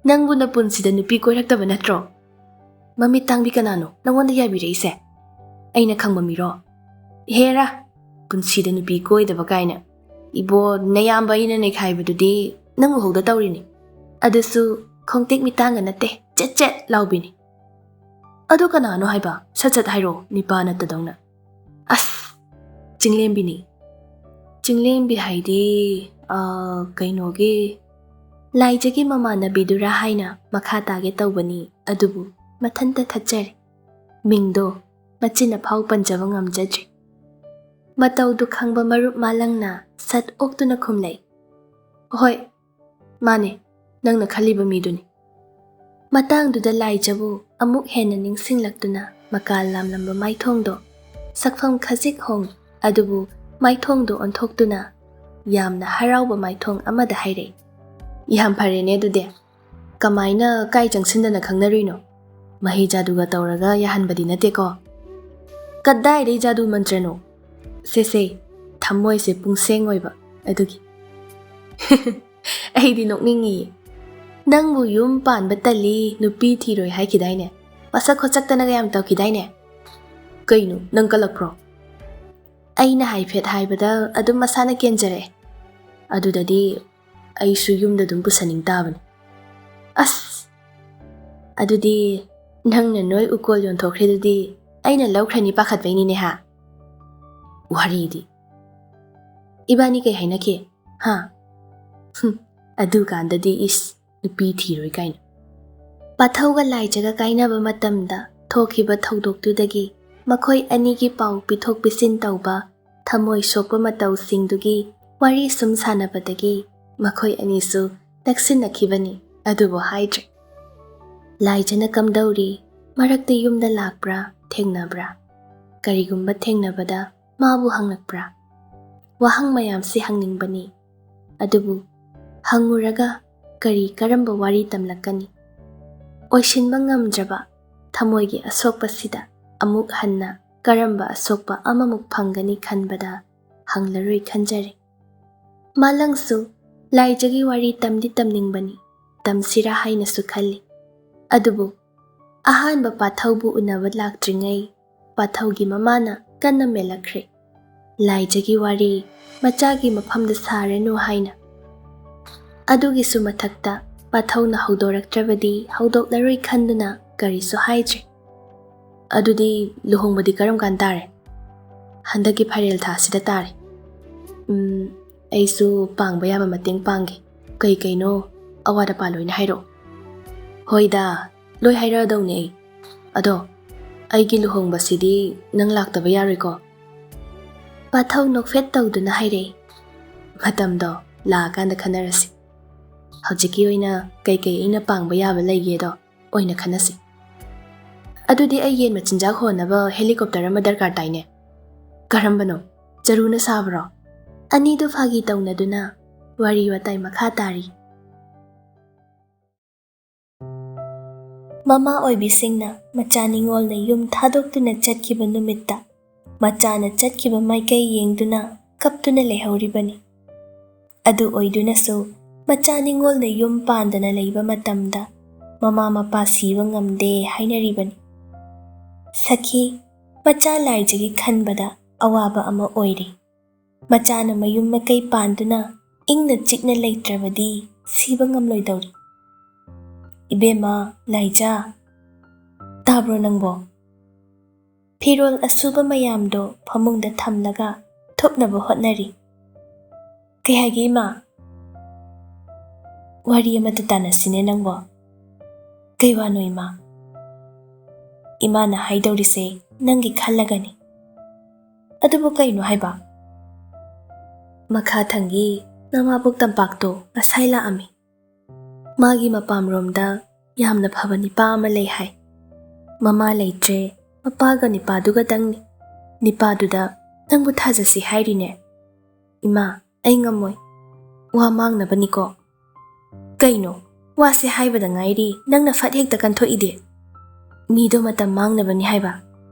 ꯅꯪꯕꯨ ꯅꯄꯨꯟꯁꯤꯗ ꯅꯨꯄꯤ ꯀꯣꯏꯔꯛꯇꯕ ꯅꯠꯇ꯭ꯔꯣ? ꯃꯃꯤꯠ ꯇꯥꯡꯕꯤ ꯀꯅꯥꯅꯣ ꯅꯪꯉꯣꯟꯗ ꯌꯥꯕꯤꯔꯛꯏꯁꯦ? ꯑꯩꯅ ꯈꯪꯕ ꯃꯤꯔꯣ? ꯍꯦꯔꯥ, ꯄꯨꯟꯁꯤꯗ ꯅꯨꯄꯤ ꯀꯣꯏꯗꯕ ꯀꯥꯏꯅ꯫ ꯏꯕꯣ, ꯅꯌꯥꯝꯕ ꯑꯩꯅ ꯅꯩꯈꯥꯏꯕꯗꯨꯗꯤ ꯅꯪ ꯎꯍꯧꯗ ꯇꯧꯔꯤꯅꯤ꯫ ꯑꯗꯨꯁꯨ ꯈꯣꯡꯇꯦꯛ ꯃꯤꯇꯥꯡꯒ ꯅꯠꯇꯦ, ꯆꯦꯠ ꯆꯦꯠ ꯂꯥꯎꯕꯤꯅꯤ꯫" "ꯑꯗꯨ ꯀꯅꯥꯅꯣ ꯍꯥꯏꯕ? ꯁꯠ ꯁꯠ ꯍꯥꯏꯔꯛꯑꯣ, ꯅꯤꯄꯥ ꯅꯠꯇꯗꯧꯅ꯫" "ꯑꯁ, ꯆꯤꯡꯂꯦꯝꯕꯤꯅꯤ꯫" "ꯆꯤꯡꯂꯦꯝꯕꯤ ꯍꯥꯏꯗꯤ, ꯑ, ꯀꯩꯅꯣꯒꯤ, ꯂꯥꯏꯖꯒꯤ ꯃꯃꯥꯟꯅꯕꯤꯗꯨꯔꯥ ꯍꯥꯏꯅ ꯃꯈꯥ ꯇꯥꯒꯦ ꯇꯧꯕꯅꯤ, ꯑꯗꯨꯕꯨ ꯃꯊꯟꯇ ꯊꯠꯆꯔꯦ꯫ ꯃꯤꯡꯗꯣ ꯃꯆꯤꯟ ꯑꯐꯥꯎ ꯄꯟꯖꯕ ꯉꯝꯖꯗ꯭ꯔꯦ꯫" ꯃꯇꯧꯗꯨ ꯈꯪꯕ ꯃꯔꯨꯞ ꯃꯥꯂꯪꯅ ꯁꯠ ꯑꯣꯛꯇꯨꯅ ꯈꯨꯝꯂꯩ, "ꯍꯣꯏ, ꯃꯥꯅꯦ, ꯅꯪꯅ ꯈꯜꯂꯤꯕ ꯃꯤꯗꯨꯅꯤ꯫" ꯃꯇꯥꯡꯗꯨꯗ ꯂꯥꯏꯖꯕꯨ ꯑꯃꯨꯛ ꯍꯦꯟꯅ ꯅꯤꯡꯁꯤꯡꯂꯛꯇꯨꯅ ꯃꯀꯥ ꯂꯥꯝꯂꯝꯕ ꯃꯥꯏꯊꯣꯡꯗꯣ ꯁꯛꯐꯝ ꯈꯖꯤꯛ ꯍꯣꯡ, ꯑꯗꯨꯕꯨ ꯃꯥꯏꯊꯣꯡꯗꯣ ꯑꯣꯟꯊꯣꯛꯇꯨꯅ ꯌꯥꯝꯅ ꯍꯔꯥꯎꯕ ꯃꯥꯏꯊꯣꯡ ꯑꯃꯗ ꯍꯥꯏꯔꯛꯏ, "ꯌꯥꯝ ꯐꯔꯦꯅꯦ ꯑꯗꯨꯗꯤ꯫ ꯀꯃꯥꯏꯅ ꯀꯥꯏ ꯆꯪꯁꯤꯟꯗꯅ ꯈꯪꯅꯔꯨꯏꯅꯣ? ꯃꯍꯩ ꯖꯥꯗꯨꯒ ꯇꯧꯔꯒ ꯌꯥꯍꯟꯕꯗꯤ ꯅꯠꯇꯦꯀꯣ?" "ꯀꯗꯥꯏꯗꯩ ꯖꯥꯗꯨ ꯃꯟꯇ꯭ꯔꯅꯣ? ꯁꯦ ꯁꯦ, ꯊꯃꯣꯏꯁꯦ ꯄꯨꯡꯁꯦꯡ ꯑꯣꯏꯕ ꯑꯗꯨꯒꯤ꯫" "ꯑꯩꯗꯤ ꯅꯣꯛꯅꯤꯡꯉꯤꯌꯦ꯫ ꯅꯪꯕꯨ ꯌꯨꯝ ꯄꯥꯟꯕ ꯇꯜꯂꯤ, ꯅꯨꯄꯤ ꯊꯤꯔꯣꯏ ꯍꯥꯏꯈꯤꯗꯥꯏꯅꯦ? ꯃꯁꯛ ꯈꯣꯠꯁꯛꯇꯅꯒ ꯌꯥꯝ ꯇꯧꯈꯤꯗꯥꯏꯅꯦ?" "ꯀꯩꯅꯣ, ꯅꯪ ꯀꯜꯂꯛꯄ꯭ꯔꯣ?" ꯑꯩꯅ ꯍꯥꯏꯐꯦꯠ ꯍꯥꯏꯕꯗ ꯑꯗꯨꯝ ꯃꯁꯥꯅ ꯀꯦꯟꯖꯔꯛꯑꯦ꯫ ꯑꯗꯨꯗꯗꯤ ꯑꯩꯁꯨ ꯌꯨꯝꯗ ꯑꯗꯨꯝ ꯄꯨꯁꯟꯅꯤꯡ ꯇꯥꯕꯅꯤ꯫ ꯑꯁ! ꯑꯗꯨꯗꯤ ꯅꯪꯅ ꯅꯣꯏ ꯎꯀꯣꯜ ꯌꯣꯟꯊꯣꯛꯈ꯭ꯔꯤꯗꯨꯗꯤ ꯑꯩꯅ ꯂꯧꯈ꯭ꯔꯅꯤ ꯄꯥꯈꯠꯄꯩꯅꯤꯅꯦ ꯍꯥ? ꯋꯥꯔꯤꯗꯤ꯫ ꯏꯕꯥꯅꯤ ꯀꯩ ꯍꯥꯏꯅꯈꯤ? ꯍꯥ? ꯍꯨꯝ, ꯑꯗꯨꯀꯥꯟꯗꯗꯤ ꯏꯁ, ꯅꯨꯄꯤ ꯊꯤꯔꯣꯏ ꯀꯥꯏꯅ꯫ ꯄꯥꯊꯧꯒ ꯂꯥꯏꯖꯒ ꯀꯥꯏꯅꯕ ꯃꯇꯝꯗ ꯊꯣꯛꯈꯤꯕ ꯊꯧꯗꯣꯛꯇꯨꯗꯒꯤ ꯃꯈꯣꯏ ꯑꯅꯤꯒꯤ ꯄꯥꯎ ꯄꯤꯊꯣꯛ ꯄꯤꯁꯤꯟ ꯇꯧꯕ, ꯊꯃꯣꯏ ꯁꯣꯛꯄ ꯃꯇꯧꯁꯤꯡꯗꯨꯒꯤ ꯋꯥꯔꯤ ꯁꯨꯝ ꯁꯥꯟꯅꯕꯗꯒꯤ ꯃꯈꯣꯏ ꯑꯅꯤꯁꯨ ꯅꯛꯁꯤꯟꯅꯈꯤꯕꯅꯤ, ꯑꯗꯨꯕꯨ ꯍꯥꯏꯗ꯭ꯔꯦ꯫ ꯂꯥꯏꯖꯅ ꯀꯝꯗꯧꯔꯤ, ꯃꯔꯛꯇ ꯌꯨꯝꯗ ꯂꯥꯛꯄ꯭ꯔꯥ, ꯊꯦꯡꯅꯕ꯭ꯔꯥ? ꯀꯔꯤꯒꯨꯝꯕ ꯊꯦꯡꯅꯕꯗ ꯃꯥꯕꯨ ꯍꯪꯂꯛꯄ꯭ꯔꯥ? ꯋꯥꯍꯪ ꯃꯌꯥꯝꯁꯤ ꯍꯪꯅꯤꯡꯕꯅꯤ, ꯑꯗꯨꯕꯨ ꯍꯪꯉꯨꯔꯒ ꯀꯔꯤ ꯀꯔꯝꯕ ꯋꯥꯔꯤ ꯇꯝꯂꯛꯀꯅꯤ? ꯑꯣꯏꯁꯤꯟꯕ ꯉꯝꯗ꯭ꯔꯕ ꯊꯃꯣꯏꯒꯤ ꯑꯁꯣꯛꯄꯁꯤꯗ ꯑꯃꯨꯛ ꯍꯟꯅ ꯀꯔꯝꯕ ꯑꯁꯣꯛꯄ ꯑꯃꯃꯨꯛ ꯐꯪꯒꯅꯤ ꯈꯟꯕꯗ ꯍꯪꯂꯔꯣꯏ ꯈꯟꯖꯔꯦ꯫ ꯃꯥꯂꯪꯁꯨ ꯂꯥꯏꯖꯒꯤ ꯋꯥꯔꯤ ꯇꯝꯗꯤ ꯇꯝꯅꯤꯡꯕꯅꯤ, ꯇꯝꯁꯤꯔꯥ ꯍꯥꯏꯅꯁꯨ ꯈꯜꯂꯤ꯫ ꯑꯗꯨꯕꯨ ꯑꯍꯥꯟꯕ ꯄꯥꯊꯧꯕꯨ ꯎꯅꯕ ꯂꯥꯛꯇ꯭ꯔꯤꯉꯩ ꯄꯥꯊꯧꯒꯤ ꯃꯃꯥꯅ ꯀꯟꯅ ꯃꯦꯜꯂꯛꯈ꯭ꯔꯦ꯫ ꯂꯥꯏꯖꯒꯤ ꯋꯥꯔꯤ ꯃꯆꯥꯒꯤ ꯃꯐꯝꯗ ꯁꯥꯔꯅꯨ ꯍꯥꯏꯅ꯫ ꯑꯗꯨꯒꯤꯁꯨ ꯃꯊꯛꯇ ꯄꯥꯊꯧꯅ ꯍꯧꯗꯣꯔꯛꯇ꯭ꯔꯕꯗꯤ ꯍꯧꯗꯣꯛꯂꯔꯣꯏ ꯈꯟꯗꯨꯅ ꯀꯔꯤꯁꯨ ꯍꯥꯏꯗ꯭ꯔꯦ꯫ ꯑꯗꯨꯗꯤ ꯂꯨꯍꯣꯡꯕꯗꯤ ꯀꯔꯝ ꯀꯥꯟ ꯇꯥꯔꯦ? ꯍꯟꯗꯛꯀꯤ ꯐꯥꯏꯔꯦꯜ ꯊꯥꯁꯤꯗ ꯇꯥꯔꯦ꯫ ꯎꯝ, ꯑꯩꯁꯨ ꯄꯥꯡꯕ ꯌꯥꯕ ꯃꯇꯦꯡ ꯄꯥꯡꯒꯦ꯫ ꯀꯩ ꯀꯩꯅꯣ ꯑꯋꯥꯠ ꯑꯄꯥ ꯂꯣꯏꯅ ꯍꯥꯏꯔꯛꯑꯣ꯫ ꯍꯣꯏꯗ, ꯂꯣꯏ ꯍꯥꯏꯔꯛꯑꯗꯧꯅꯦ ꯑꯩ꯫ ꯑꯗꯣ ꯑꯩꯒꯤ ꯂꯨꯍꯣꯡꯕꯁꯤꯗꯤ ꯅꯪ ꯂꯥꯛꯇꯕ ꯌꯥꯔꯣꯏꯀꯣ? ꯄꯥꯊꯧ ꯅꯣꯛꯐꯦꯠ ꯇꯧꯗꯨꯅ ꯍꯥꯏꯔꯛꯏ꯫ ꯃꯇꯝꯗꯣ ꯂꯥꯛꯑꯀꯥꯟꯗ ꯈꯟꯅꯔꯁꯤ꯫ ꯍꯧꯖꯤꯛꯀꯤ ꯑꯣꯏꯅ ꯀꯩꯀꯩ ꯑꯩꯅ ꯄꯥꯡꯕ ꯌꯥꯕ ꯂꯩꯒꯦꯗꯣ ꯑꯣꯏꯅ ꯈꯟꯅꯁꯤ꯫ ꯑꯗꯨꯗꯤ ꯑꯩ ꯌꯦꯟ ꯃꯆꯤꯟꯖꯥꯛ ꯍꯣꯟꯅꯕ ꯍꯦꯂꯤꯀꯣꯞꯇꯔ ꯑꯃ ꯗꯔꯀꯥꯔ ꯇꯥꯏꯅꯦ꯫ ꯀꯔꯝꯕꯅꯣ? ꯆꯔꯨꯅ ꯁꯥꯕ꯭ꯔꯣ? ꯑꯅꯤꯗꯨ ꯐꯥꯒꯤ ꯇꯧꯅꯗꯨꯅ ꯋꯥꯔꯤ ꯋꯥꯇꯥꯏ ꯃꯈꯥ ꯇꯥꯔꯤ꯫ ꯃꯃꯥ ꯑꯣꯏꯕꯤꯁꯤꯡꯅ ꯃꯆꯥ ꯅꯤꯉꯣꯜꯅ ꯌꯨꯝ ꯊꯥꯗꯣꯛꯇꯨꯅ ꯆꯠꯈꯤꯕ ꯅꯨꯃꯤꯠꯇ ꯃꯆꯥꯅ ꯆꯠꯈꯤꯕ ꯃꯥꯏꯀꯩ ꯌꯦꯡꯗꯨꯅ ꯀꯞꯇꯨꯅ ꯂꯩꯍꯧꯔꯤꯕꯅꯤ꯫ ꯑꯗꯨ ꯑꯣꯏꯗꯨꯅꯁꯨ ꯃꯆꯥ ꯅꯤꯉꯣꯜꯅ ꯌꯨꯝ ꯄꯥꯟꯗꯅ ꯂꯩꯕ ꯃꯇꯝꯗ ꯃꯃꯥ ꯃꯄꯥ ꯁꯤꯕ ꯉꯝꯗꯦ ꯍꯥꯏꯅꯔꯤꯕꯅꯤ꯫ ꯁꯈꯤ, ꯃꯆꯥ ꯂꯥꯏꯖꯒꯤ ꯈꯟꯕꯗ ꯑꯋꯥꯕ ꯑꯃ ꯑꯣꯏꯔꯤ꯫ ꯃꯆꯥꯅ ꯃꯌꯨꯝ ꯃꯀꯩ ꯄꯥꯟꯗꯨꯅ ꯏꯪꯅ ꯆꯤꯛꯅ ꯂꯩꯇ꯭ꯔꯕꯗꯤ ꯁꯤꯕ ꯉꯝꯂꯣꯏꯗꯧꯔꯤ꯫ ꯏꯕꯦꯝꯃ ꯂꯥꯏꯖꯥ, ꯇꯥꯕ꯭ꯔꯣ ꯅꯪꯕꯣ? ꯐꯤꯔꯣꯜ ꯑꯁꯨꯕ ꯃꯌꯥꯝꯗꯣ ꯐꯃꯨꯡꯗ ꯊꯝꯂꯒ ꯊꯨꯞꯅꯕ ꯍꯣꯠꯅꯔꯤ꯫ ꯀꯩ ꯍꯥꯏꯒꯦ ꯏꯃꯥ? ꯋꯥꯔꯤ ꯑꯃꯇ ꯇꯥꯟꯅꯁꯤꯅꯦ ꯅꯪꯕꯣ꯫ ꯀꯩ ꯋꯥꯅꯣ ꯏꯃꯥ? ꯏꯃꯥꯅ ꯍꯥꯏꯗꯧꯔꯤꯁꯦ ꯅꯪꯒꯤ ꯈꯜꯂꯒꯅꯤ꯫ ꯑꯗꯨꯕꯨ ꯀꯩꯅꯣ ꯍꯥꯏꯕ? ꯃꯈꯥ ꯊꯪꯒꯤ ꯅꯃꯥꯕꯣꯛ ꯇꯝꯄꯥꯛꯇꯣ ꯉꯁꯥꯏ ꯂꯥꯛꯑꯝꯃꯤ꯫ ꯃꯥꯒꯤ ꯃꯄꯥꯝꯔꯣꯝꯗ ꯌꯥꯝꯅ ꯐꯕ ꯅꯤꯄꯥ ꯑꯃ ꯂꯩ ꯍꯥꯏ꯫ ꯃꯃꯥ ꯂꯩꯇ꯭ꯔꯦ, ꯃꯄꯥꯒ ꯅꯤꯄꯥꯗꯨꯒꯗꯪꯅꯤ꯫ ꯅꯤꯄꯥꯗꯨꯗ ꯅꯪꯕꯨ ꯊꯥꯖꯁꯤ ꯍꯥꯏꯔꯤꯅꯦ꯫ ꯏꯃꯥ, ꯑꯩ ꯉꯝꯃꯣꯏ꯫ ꯋꯥ ꯃꯥꯡꯅꯕꯅꯤꯀꯣ꯫ ꯀꯩꯅꯣ? ꯋꯥꯁꯦ ꯍꯥꯏꯕꯗ ꯉꯥꯏꯔꯤ, ꯅꯪꯅ ꯐꯠ ꯍꯦꯛꯇ ꯀꯟꯊꯣꯛꯏꯗꯤ꯫ ꯃꯤꯗꯣ ꯃꯇꯝ ꯃꯥꯡꯅꯕꯅꯤ ꯍꯥꯏꯕ꯫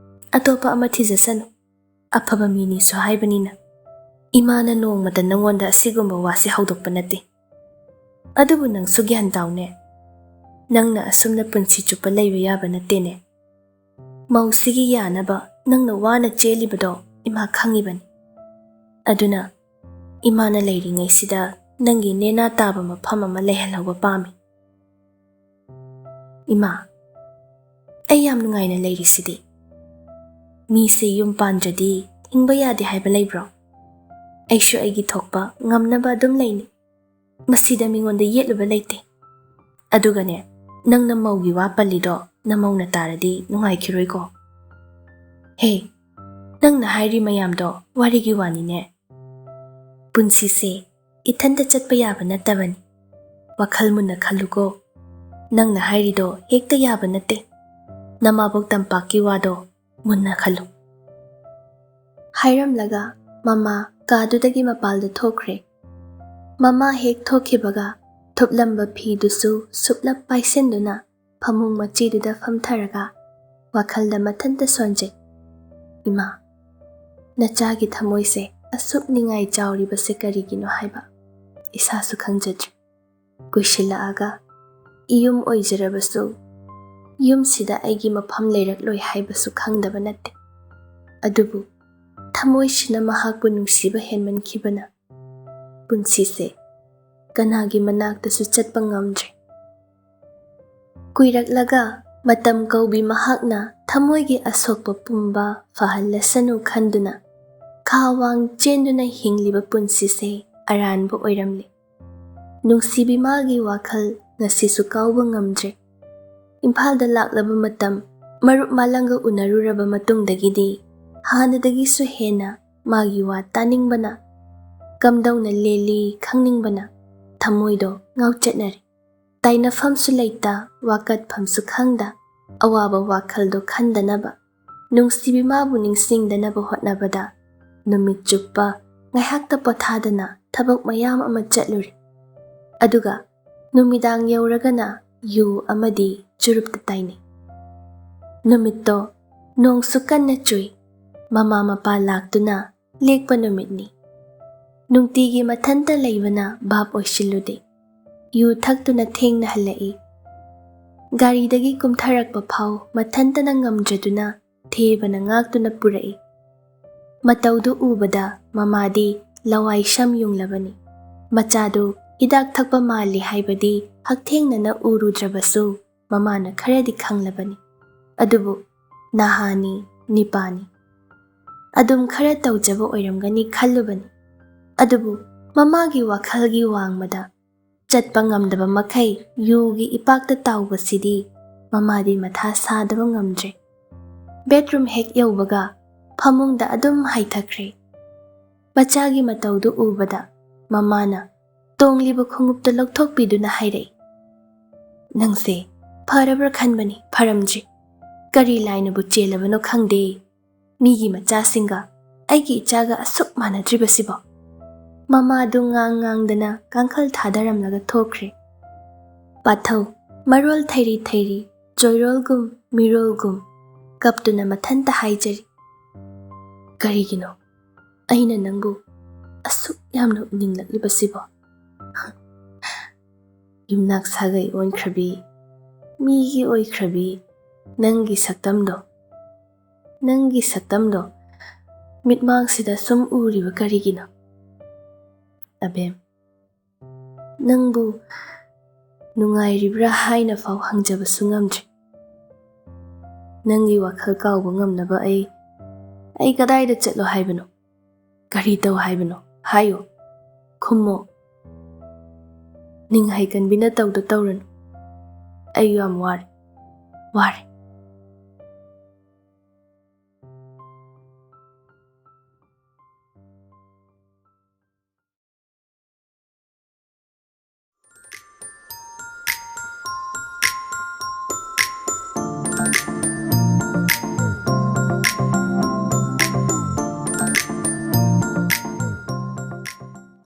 ꯑꯇꯣꯞꯄ ꯑꯃ ꯊꯤꯖꯁꯅꯨ꯫ ꯑꯐꯕ ꯃꯤꯅꯤꯁꯨ ꯍꯥꯏꯕꯅꯤꯅ꯫ ꯏꯃꯥꯅ ꯅꯣꯡꯃꯇ ꯅꯪꯉꯣꯟꯗ ꯑꯁꯤꯒꯨꯝꯕ ꯋꯥꯁꯦ ꯍꯧꯗꯣꯛꯄ ꯅꯠꯇꯦ꯫ ꯑꯗꯨꯕꯨ ꯅꯪꯁꯨ ꯒ꯭ꯌꯥꯟ ꯇꯥꯎꯅꯦ꯫ ꯅꯪꯅ ꯑꯁꯨꯝꯅ ꯄꯨꯟꯁꯤ ꯆꯨꯞꯄ ꯂꯩꯕ ꯌꯥꯕ ꯅꯠꯇꯦꯅꯦ꯫ ꯃꯧꯁꯤꯒꯤ ꯌꯥꯅꯕ ꯅꯪꯅ ꯋꯥꯅ ꯆꯦꯜꯂꯤꯕꯗꯣ ꯏꯃꯥ ꯈꯪꯉꯤꯕꯅꯤ꯫ ꯑꯗꯨꯅ ꯏꯃꯥꯅ ꯂꯩꯔꯤꯉꯩꯁꯤꯗ ꯅꯪꯒꯤ ꯅꯦꯅꯥ ꯇꯥꯕ ꯃꯐꯝ ꯑꯃ ꯂꯩꯍꯜꯍꯧꯕ ꯄꯥꯝꯃꯤ꯫ ꯏꯃꯥ, ꯑꯩ ꯌꯥꯝ ꯅꯨꯡꯉꯥꯏꯅ ꯂꯩꯔꯤꯁꯤꯗꯤ꯫ ꯃꯤꯁꯦ ꯌꯨꯝ ꯄꯥꯟꯗ꯭ꯔꯗꯤ ꯍꯤꯡꯕ ꯌꯥꯗꯦ ꯍꯥꯏꯕ ꯂꯩꯕ꯭ꯔꯣ? ꯑꯩꯁꯨ ꯑꯩꯒꯤ ꯊꯣꯛꯄ ꯉꯝꯅꯕ ꯑꯗꯨꯝ ꯂꯩꯅꯤ꯫ ꯃꯁꯤꯗ ꯃꯤꯉꯣꯟꯗ ꯌꯦꯠꯂꯨꯕ ꯂꯩꯇꯦ꯫ ꯑꯗꯨꯒꯅꯦ, ꯅꯪꯅ ꯃꯧꯒꯤ ꯋꯥ ꯄꯜꯂꯤꯗꯣ ꯅꯃꯧꯅ ꯇꯥꯔꯗꯤ ꯅꯨꯡꯉꯥꯏꯈꯤꯔꯣꯏꯀꯣ꯫ ꯍꯦ, ꯅꯪꯅ ꯍꯥꯏꯔꯤ ꯃꯌꯥꯝꯗꯣ ꯋꯥꯔꯤꯒꯤ ꯋꯥꯅꯤꯅꯦ꯫ ꯄꯨꯟꯁꯤꯁꯦ ꯏꯊꯟꯇ ꯆꯠꯄ ꯌꯥꯕ ꯅꯠꯇꯕꯅꯤ꯫ ꯋꯥꯈꯜ ꯃꯨꯟꯅ ꯈꯜꯂꯨꯀꯣ꯫ ꯅꯪꯅ ꯍꯥꯏꯔꯤꯗꯣ ꯍꯦꯛꯇ ꯌꯥꯕ ꯅꯠꯇꯦ꯫ ꯅꯃꯥꯕꯣꯛ ꯇꯝꯄꯥꯛꯀꯤ ꯋꯥꯗꯣ ꯃꯨꯟꯅ ꯈꯜꯂꯨ꯫ ꯍꯥꯏꯔꯝꯂꯒ ꯃꯃꯥ ꯀꯥꯗꯨꯗꯒꯤ ꯃꯄꯥꯜꯗ ꯊꯣꯛꯈ꯭ꯔꯦ꯫ ꯃꯃꯥ ꯍꯦꯛ ꯊꯣꯛꯈꯤꯕꯒ ꯊꯨꯞꯂꯝꯕ ꯐꯤꯗꯨꯁꯨ ꯁꯨꯞꯂꯞ ꯄꯥꯏꯁꯤꯟꯗꯨꯅ ꯐꯃꯨꯡ ꯃꯆꯤꯗꯨꯗ ꯐꯝꯊꯔꯒ ꯋꯥꯈꯜꯗ ꯃꯊꯟꯇ ꯁꯣꯟꯖꯩ꯫ ꯏꯃꯥ, ꯅꯆꯥꯒꯤ ꯊꯃꯣꯏꯁꯦ ꯑꯁꯨꯛ ꯅꯤꯡꯉꯥꯏ ꯆꯥꯎꯔꯤꯕꯁꯦ ꯀꯔꯤꯒꯤꯅꯣ ꯍꯥꯏꯕ ꯏꯁꯥꯁꯨ ꯈꯪꯖꯗ꯭ꯔꯤ꯫ ꯀꯨꯏꯁꯤꯜꯂꯛꯑꯒ ꯏꯌꯨꯝ ꯑꯣꯏꯖꯔꯕꯁꯨ ꯌꯨꯝꯁꯤꯗ ꯑꯩꯒꯤ ꯃꯐꯝ ꯂꯩꯔꯛꯂꯣꯏ ꯍꯥꯏꯕꯁꯨ ꯈꯪꯗꯕ ꯅꯠꯇꯦ꯫ ꯑꯗꯨꯕꯨ ꯊꯃꯣꯏꯁꯤꯅ ꯃꯍꯥꯛꯄꯨ ꯅꯨꯡꯁꯤꯕ ꯍꯦꯟꯃꯟꯈꯤꯕꯅ ꯄꯨꯟꯁꯤꯁꯦ꯫ ꯀꯅꯥꯒꯤ ꯃꯅꯥꯛꯇꯁꯨ ꯆꯠꯄ ꯉꯝꯗ꯭ꯔꯦ꯫ ꯀꯨꯏꯔꯛꯂꯒ ꯃꯇꯝ ꯀꯧꯕꯤ ꯃꯍꯥꯛꯅ ꯊꯃꯣꯏꯒꯤ ꯑꯁꯣꯛꯄ ꯄꯨꯝꯕ ꯐꯍꯜꯂꯁꯅꯨ ꯈꯟꯗꯨꯅ ꯈꯥ ꯋꯥꯡ ꯆꯦꯟꯗꯨꯅ ꯍꯤꯡꯂꯤꯕ ꯄꯨꯟꯁꯤꯁꯦ ꯑꯔꯥꯟꯕ ꯑꯣꯏꯔꯝꯂꯦ꯫ ꯅꯨꯡꯁꯤꯕꯤ ꯃꯥꯒꯤ ꯋꯥꯈꯜ ꯉꯁꯤꯁꯨ ꯀꯥꯎꯕ ꯉꯝꯗ꯭ꯔꯦ꯫ ꯏꯝꯐꯥꯜꯗ ꯂꯥꯛꯂꯕ ꯃꯇꯝ ꯃꯔꯨꯞ ꯃꯥꯂꯪꯒ ꯎꯅꯔꯨꯔꯕ ꯃꯇꯨꯡꯗꯒꯤꯗꯤ ꯍꯥꯟꯅꯗꯒꯤꯁꯨ ꯍꯦꯟꯅ ꯃꯥꯒꯤ ꯋꯥ ꯇꯥꯅꯤꯡꯕꯅ, ꯀꯝꯗꯧꯅ ꯂꯦꯜꯂꯤ ꯈꯪꯅꯤꯡꯕꯅ ꯊꯃꯣꯏꯗꯣ ꯉꯥꯎꯆꯠꯅꯔꯦ꯫ ꯇꯥꯏꯅꯐꯝꯁꯨ ꯂꯩꯇ, ꯋꯥꯀꯠꯐꯝꯁꯨ ꯈꯪꯗ, ꯑꯋꯥꯕ ꯋꯥꯈꯜꯗꯣ ꯈꯟꯗꯅꯕ, ꯅꯨꯡꯁꯤꯕꯤ ꯃꯥꯕꯨ ꯅꯤꯡꯁꯤꯡꯗꯅꯕ ꯍꯣꯠꯅꯕꯗ ꯅꯨꯃꯤꯠ ꯆꯨꯞꯄ ꯉꯥꯏꯍꯥꯛꯇ ꯄꯣꯊꯥꯗꯅ ꯊꯕꯛ ꯃꯌꯥꯝ ꯑꯃ ꯆꯠꯂꯨꯔꯦ꯫ ꯑꯗꯨꯒ ꯅꯨꯃꯤꯗꯥꯡ ꯌꯧꯔꯒꯅ ꯌꯨ ꯑꯃꯗꯤ ꯆꯨꯔꯨꯞꯇ ꯇꯥꯏꯅꯩ꯫ ꯅꯨꯃꯤꯠꯇꯣ ꯅꯣꯡꯁꯨ ꯀꯟꯅ ꯆꯨꯏ꯫ ꯃꯃꯥ ꯃꯄꯥ ꯂꯥꯛꯇꯨꯅ ꯂꯦꯛꯄ ꯅꯨꯃꯤꯠꯅꯤ꯫ ꯅꯨꯡꯇꯤꯒꯤ ꯃꯊꯟꯇ ꯂꯩꯕꯅ ꯚꯥꯞ ꯑꯣꯏꯁꯤꯜꯂꯨꯗꯦ꯫ ꯌꯨ ꯊꯛꯇꯨꯅ ꯊꯦꯡꯅ ꯍꯜꯂꯛꯏ꯫ ꯒꯥꯔꯤꯗꯒꯤ ꯀꯨꯝꯊꯔꯛꯄ ꯐꯥꯎ ꯃꯊꯟꯇꯅ ꯉꯝꯗ꯭ꯔꯗꯨꯅ ꯊꯦꯕꯅ ꯉꯥꯛꯇꯨꯅ ꯄꯨꯔꯛꯏ꯫ ꯃꯇꯧꯗꯨ ꯎꯕꯗ ꯃꯃꯥꯗꯤ ꯂꯋꯥꯏ ꯁꯝ ꯌꯨꯡꯂꯕꯅꯤ꯫ ꯃꯆꯥꯗꯨ ꯍꯤꯗꯥꯛ ꯊꯛꯄ ꯃꯥꯜꯂꯤ ꯍꯥꯏꯕꯗꯤ ꯍꯛꯊꯦꯡꯅꯅ ꯎꯔꯨꯗ꯭ꯔꯕꯁꯨ ꯃꯃꯥꯅ ꯈꯔꯗꯤ ꯈꯪꯂꯕꯅꯤ꯫ ꯑꯗꯨꯕꯨ ꯅꯍꯥꯅꯤ, ꯅꯤꯄꯥꯅꯤ꯫ ꯑꯗꯨꯝ ꯈꯔ ꯇꯧꯖꯕ ꯑꯣꯏꯔꯝꯒꯅꯤ ꯈꯜꯂꯨꯕꯅꯤ꯫ ꯑꯗꯨꯕꯨ ꯃꯃꯥꯒꯤ ꯋꯥꯈꯜꯒꯤ ꯋꯥꯡꯃꯗ ꯆꯠꯄ ꯉꯝꯗꯕ ꯃꯈꯩ ꯌꯨꯒꯤ ꯏꯄꯥꯛꯇ ꯇꯥꯎꯕꯁꯤꯗꯤ ꯃꯃꯥꯗꯤ ꯃꯊꯥ ꯁꯥꯗꯕ ꯉꯝꯗ꯭ꯔꯦ꯫ ꯕꯦꯗꯔꯨꯝ ꯍꯦꯛ ꯌꯧꯕꯒ ꯐꯃꯨꯡꯗ ꯑꯗꯨꯝ ꯍꯥꯏꯊꯈ꯭ꯔꯦ꯫ ꯃꯆꯥꯒꯤ ꯃꯇꯧꯗꯨ ꯎꯕꯗ ꯃꯃꯥꯅ ꯇꯣꯡꯂꯤꯕ ꯈꯣꯡꯎꯞꯇꯨ ꯂꯧꯊꯣꯛꯄꯤꯗꯨꯅ ꯍꯥꯏꯔꯛꯏ, "ꯅꯪꯁꯦ ꯐꯔꯕ꯭ꯔꯥ ꯈꯟꯕꯅꯤ, ꯐꯔꯝꯗ꯭ꯔꯤ꯫ ꯀꯔꯤ ꯂꯥꯏꯅꯕꯨ ꯆꯦꯜꯂꯕꯅꯣ ꯈꯪꯗꯦ꯫ ꯃꯤꯒꯤ ꯃꯆꯥꯁꯤꯡꯒ ꯑꯩꯒꯤ ꯏꯆꯥꯒ ꯑꯁꯨꯛ ꯃꯥꯟꯅꯗ꯭ꯔꯤꯕꯁꯤꯕꯣ?" ꯃꯃꯥꯗꯨ ꯉꯥꯡ ꯉꯥꯡꯗꯅ ꯀꯥꯡꯈꯜ ꯊꯥꯗꯔꯝꯂꯒ ꯊꯣꯛꯈ꯭ꯔꯦ꯫ ꯄꯥꯊꯧ, ꯃꯔꯣꯜ ꯊꯩꯔꯤ ꯊꯩꯔꯤ, ꯆꯣꯏꯔꯣꯜꯒꯨꯝ ꯃꯤꯔꯣꯜꯒꯨꯝ, ꯀꯞꯇꯨꯅ ꯃꯊꯟꯇ ꯍꯥꯏꯖꯔꯤ, "ꯀꯔꯤꯒꯤꯅꯣ ꯑꯩꯅ ꯅꯪꯕꯨ ꯑꯁꯨꯛ ꯌꯥꯝꯅ ꯎꯅꯤꯡꯂꯛꯂꯤꯕꯁꯤꯕꯣ? ꯌꯨꯝꯅꯥꯛ ꯁꯥꯒꯩ ꯑꯣꯟꯈ꯭ꯔꯕꯤ, ꯃꯤꯒꯤ ꯑꯣꯏꯈ꯭ꯔꯕꯤ ꯅꯪꯒꯤ ꯁꯛꯇꯝꯗꯣ, ꯅꯪꯒꯤ ꯁꯛꯇꯝꯗꯣ ꯃꯤꯠꯃꯥꯡꯁꯤꯗ ꯁꯨꯝ ꯎꯔꯤꯕ ꯀꯔꯤꯒꯤꯅꯣ?" ꯑꯕꯦꯝ, ꯅꯪꯕꯨ ꯅꯨꯡꯉꯥꯏꯔꯤꯕ꯭ꯔꯥ ꯍꯥꯏꯅ ꯐꯥꯎ ꯍꯪꯖꯕꯁꯨ ꯉꯝꯗ꯭ꯔꯤ꯫ ꯅꯪꯒꯤ ꯋꯥꯈꯜ ꯀꯥꯎꯕ ꯉꯝꯅꯕ ꯑꯩ, ꯑꯩ ꯀꯗꯥꯏꯗ ꯆꯠꯂꯣ ꯍꯥꯏꯕꯅꯣ? ꯀꯔꯤ ꯇꯧ ꯍꯥꯏꯕꯅꯣ? ꯍꯥꯏꯌꯨ, ꯈꯨꯝꯃꯣ꯫ ꯅꯤꯡꯍꯩ ꯀꯟꯕꯤꯅ ꯇꯧꯗ ꯇꯧꯔꯅꯨ꯫ ꯑꯩ ꯌꯥꯝ ꯋꯥꯔꯦ, ꯋꯥꯔꯦ꯫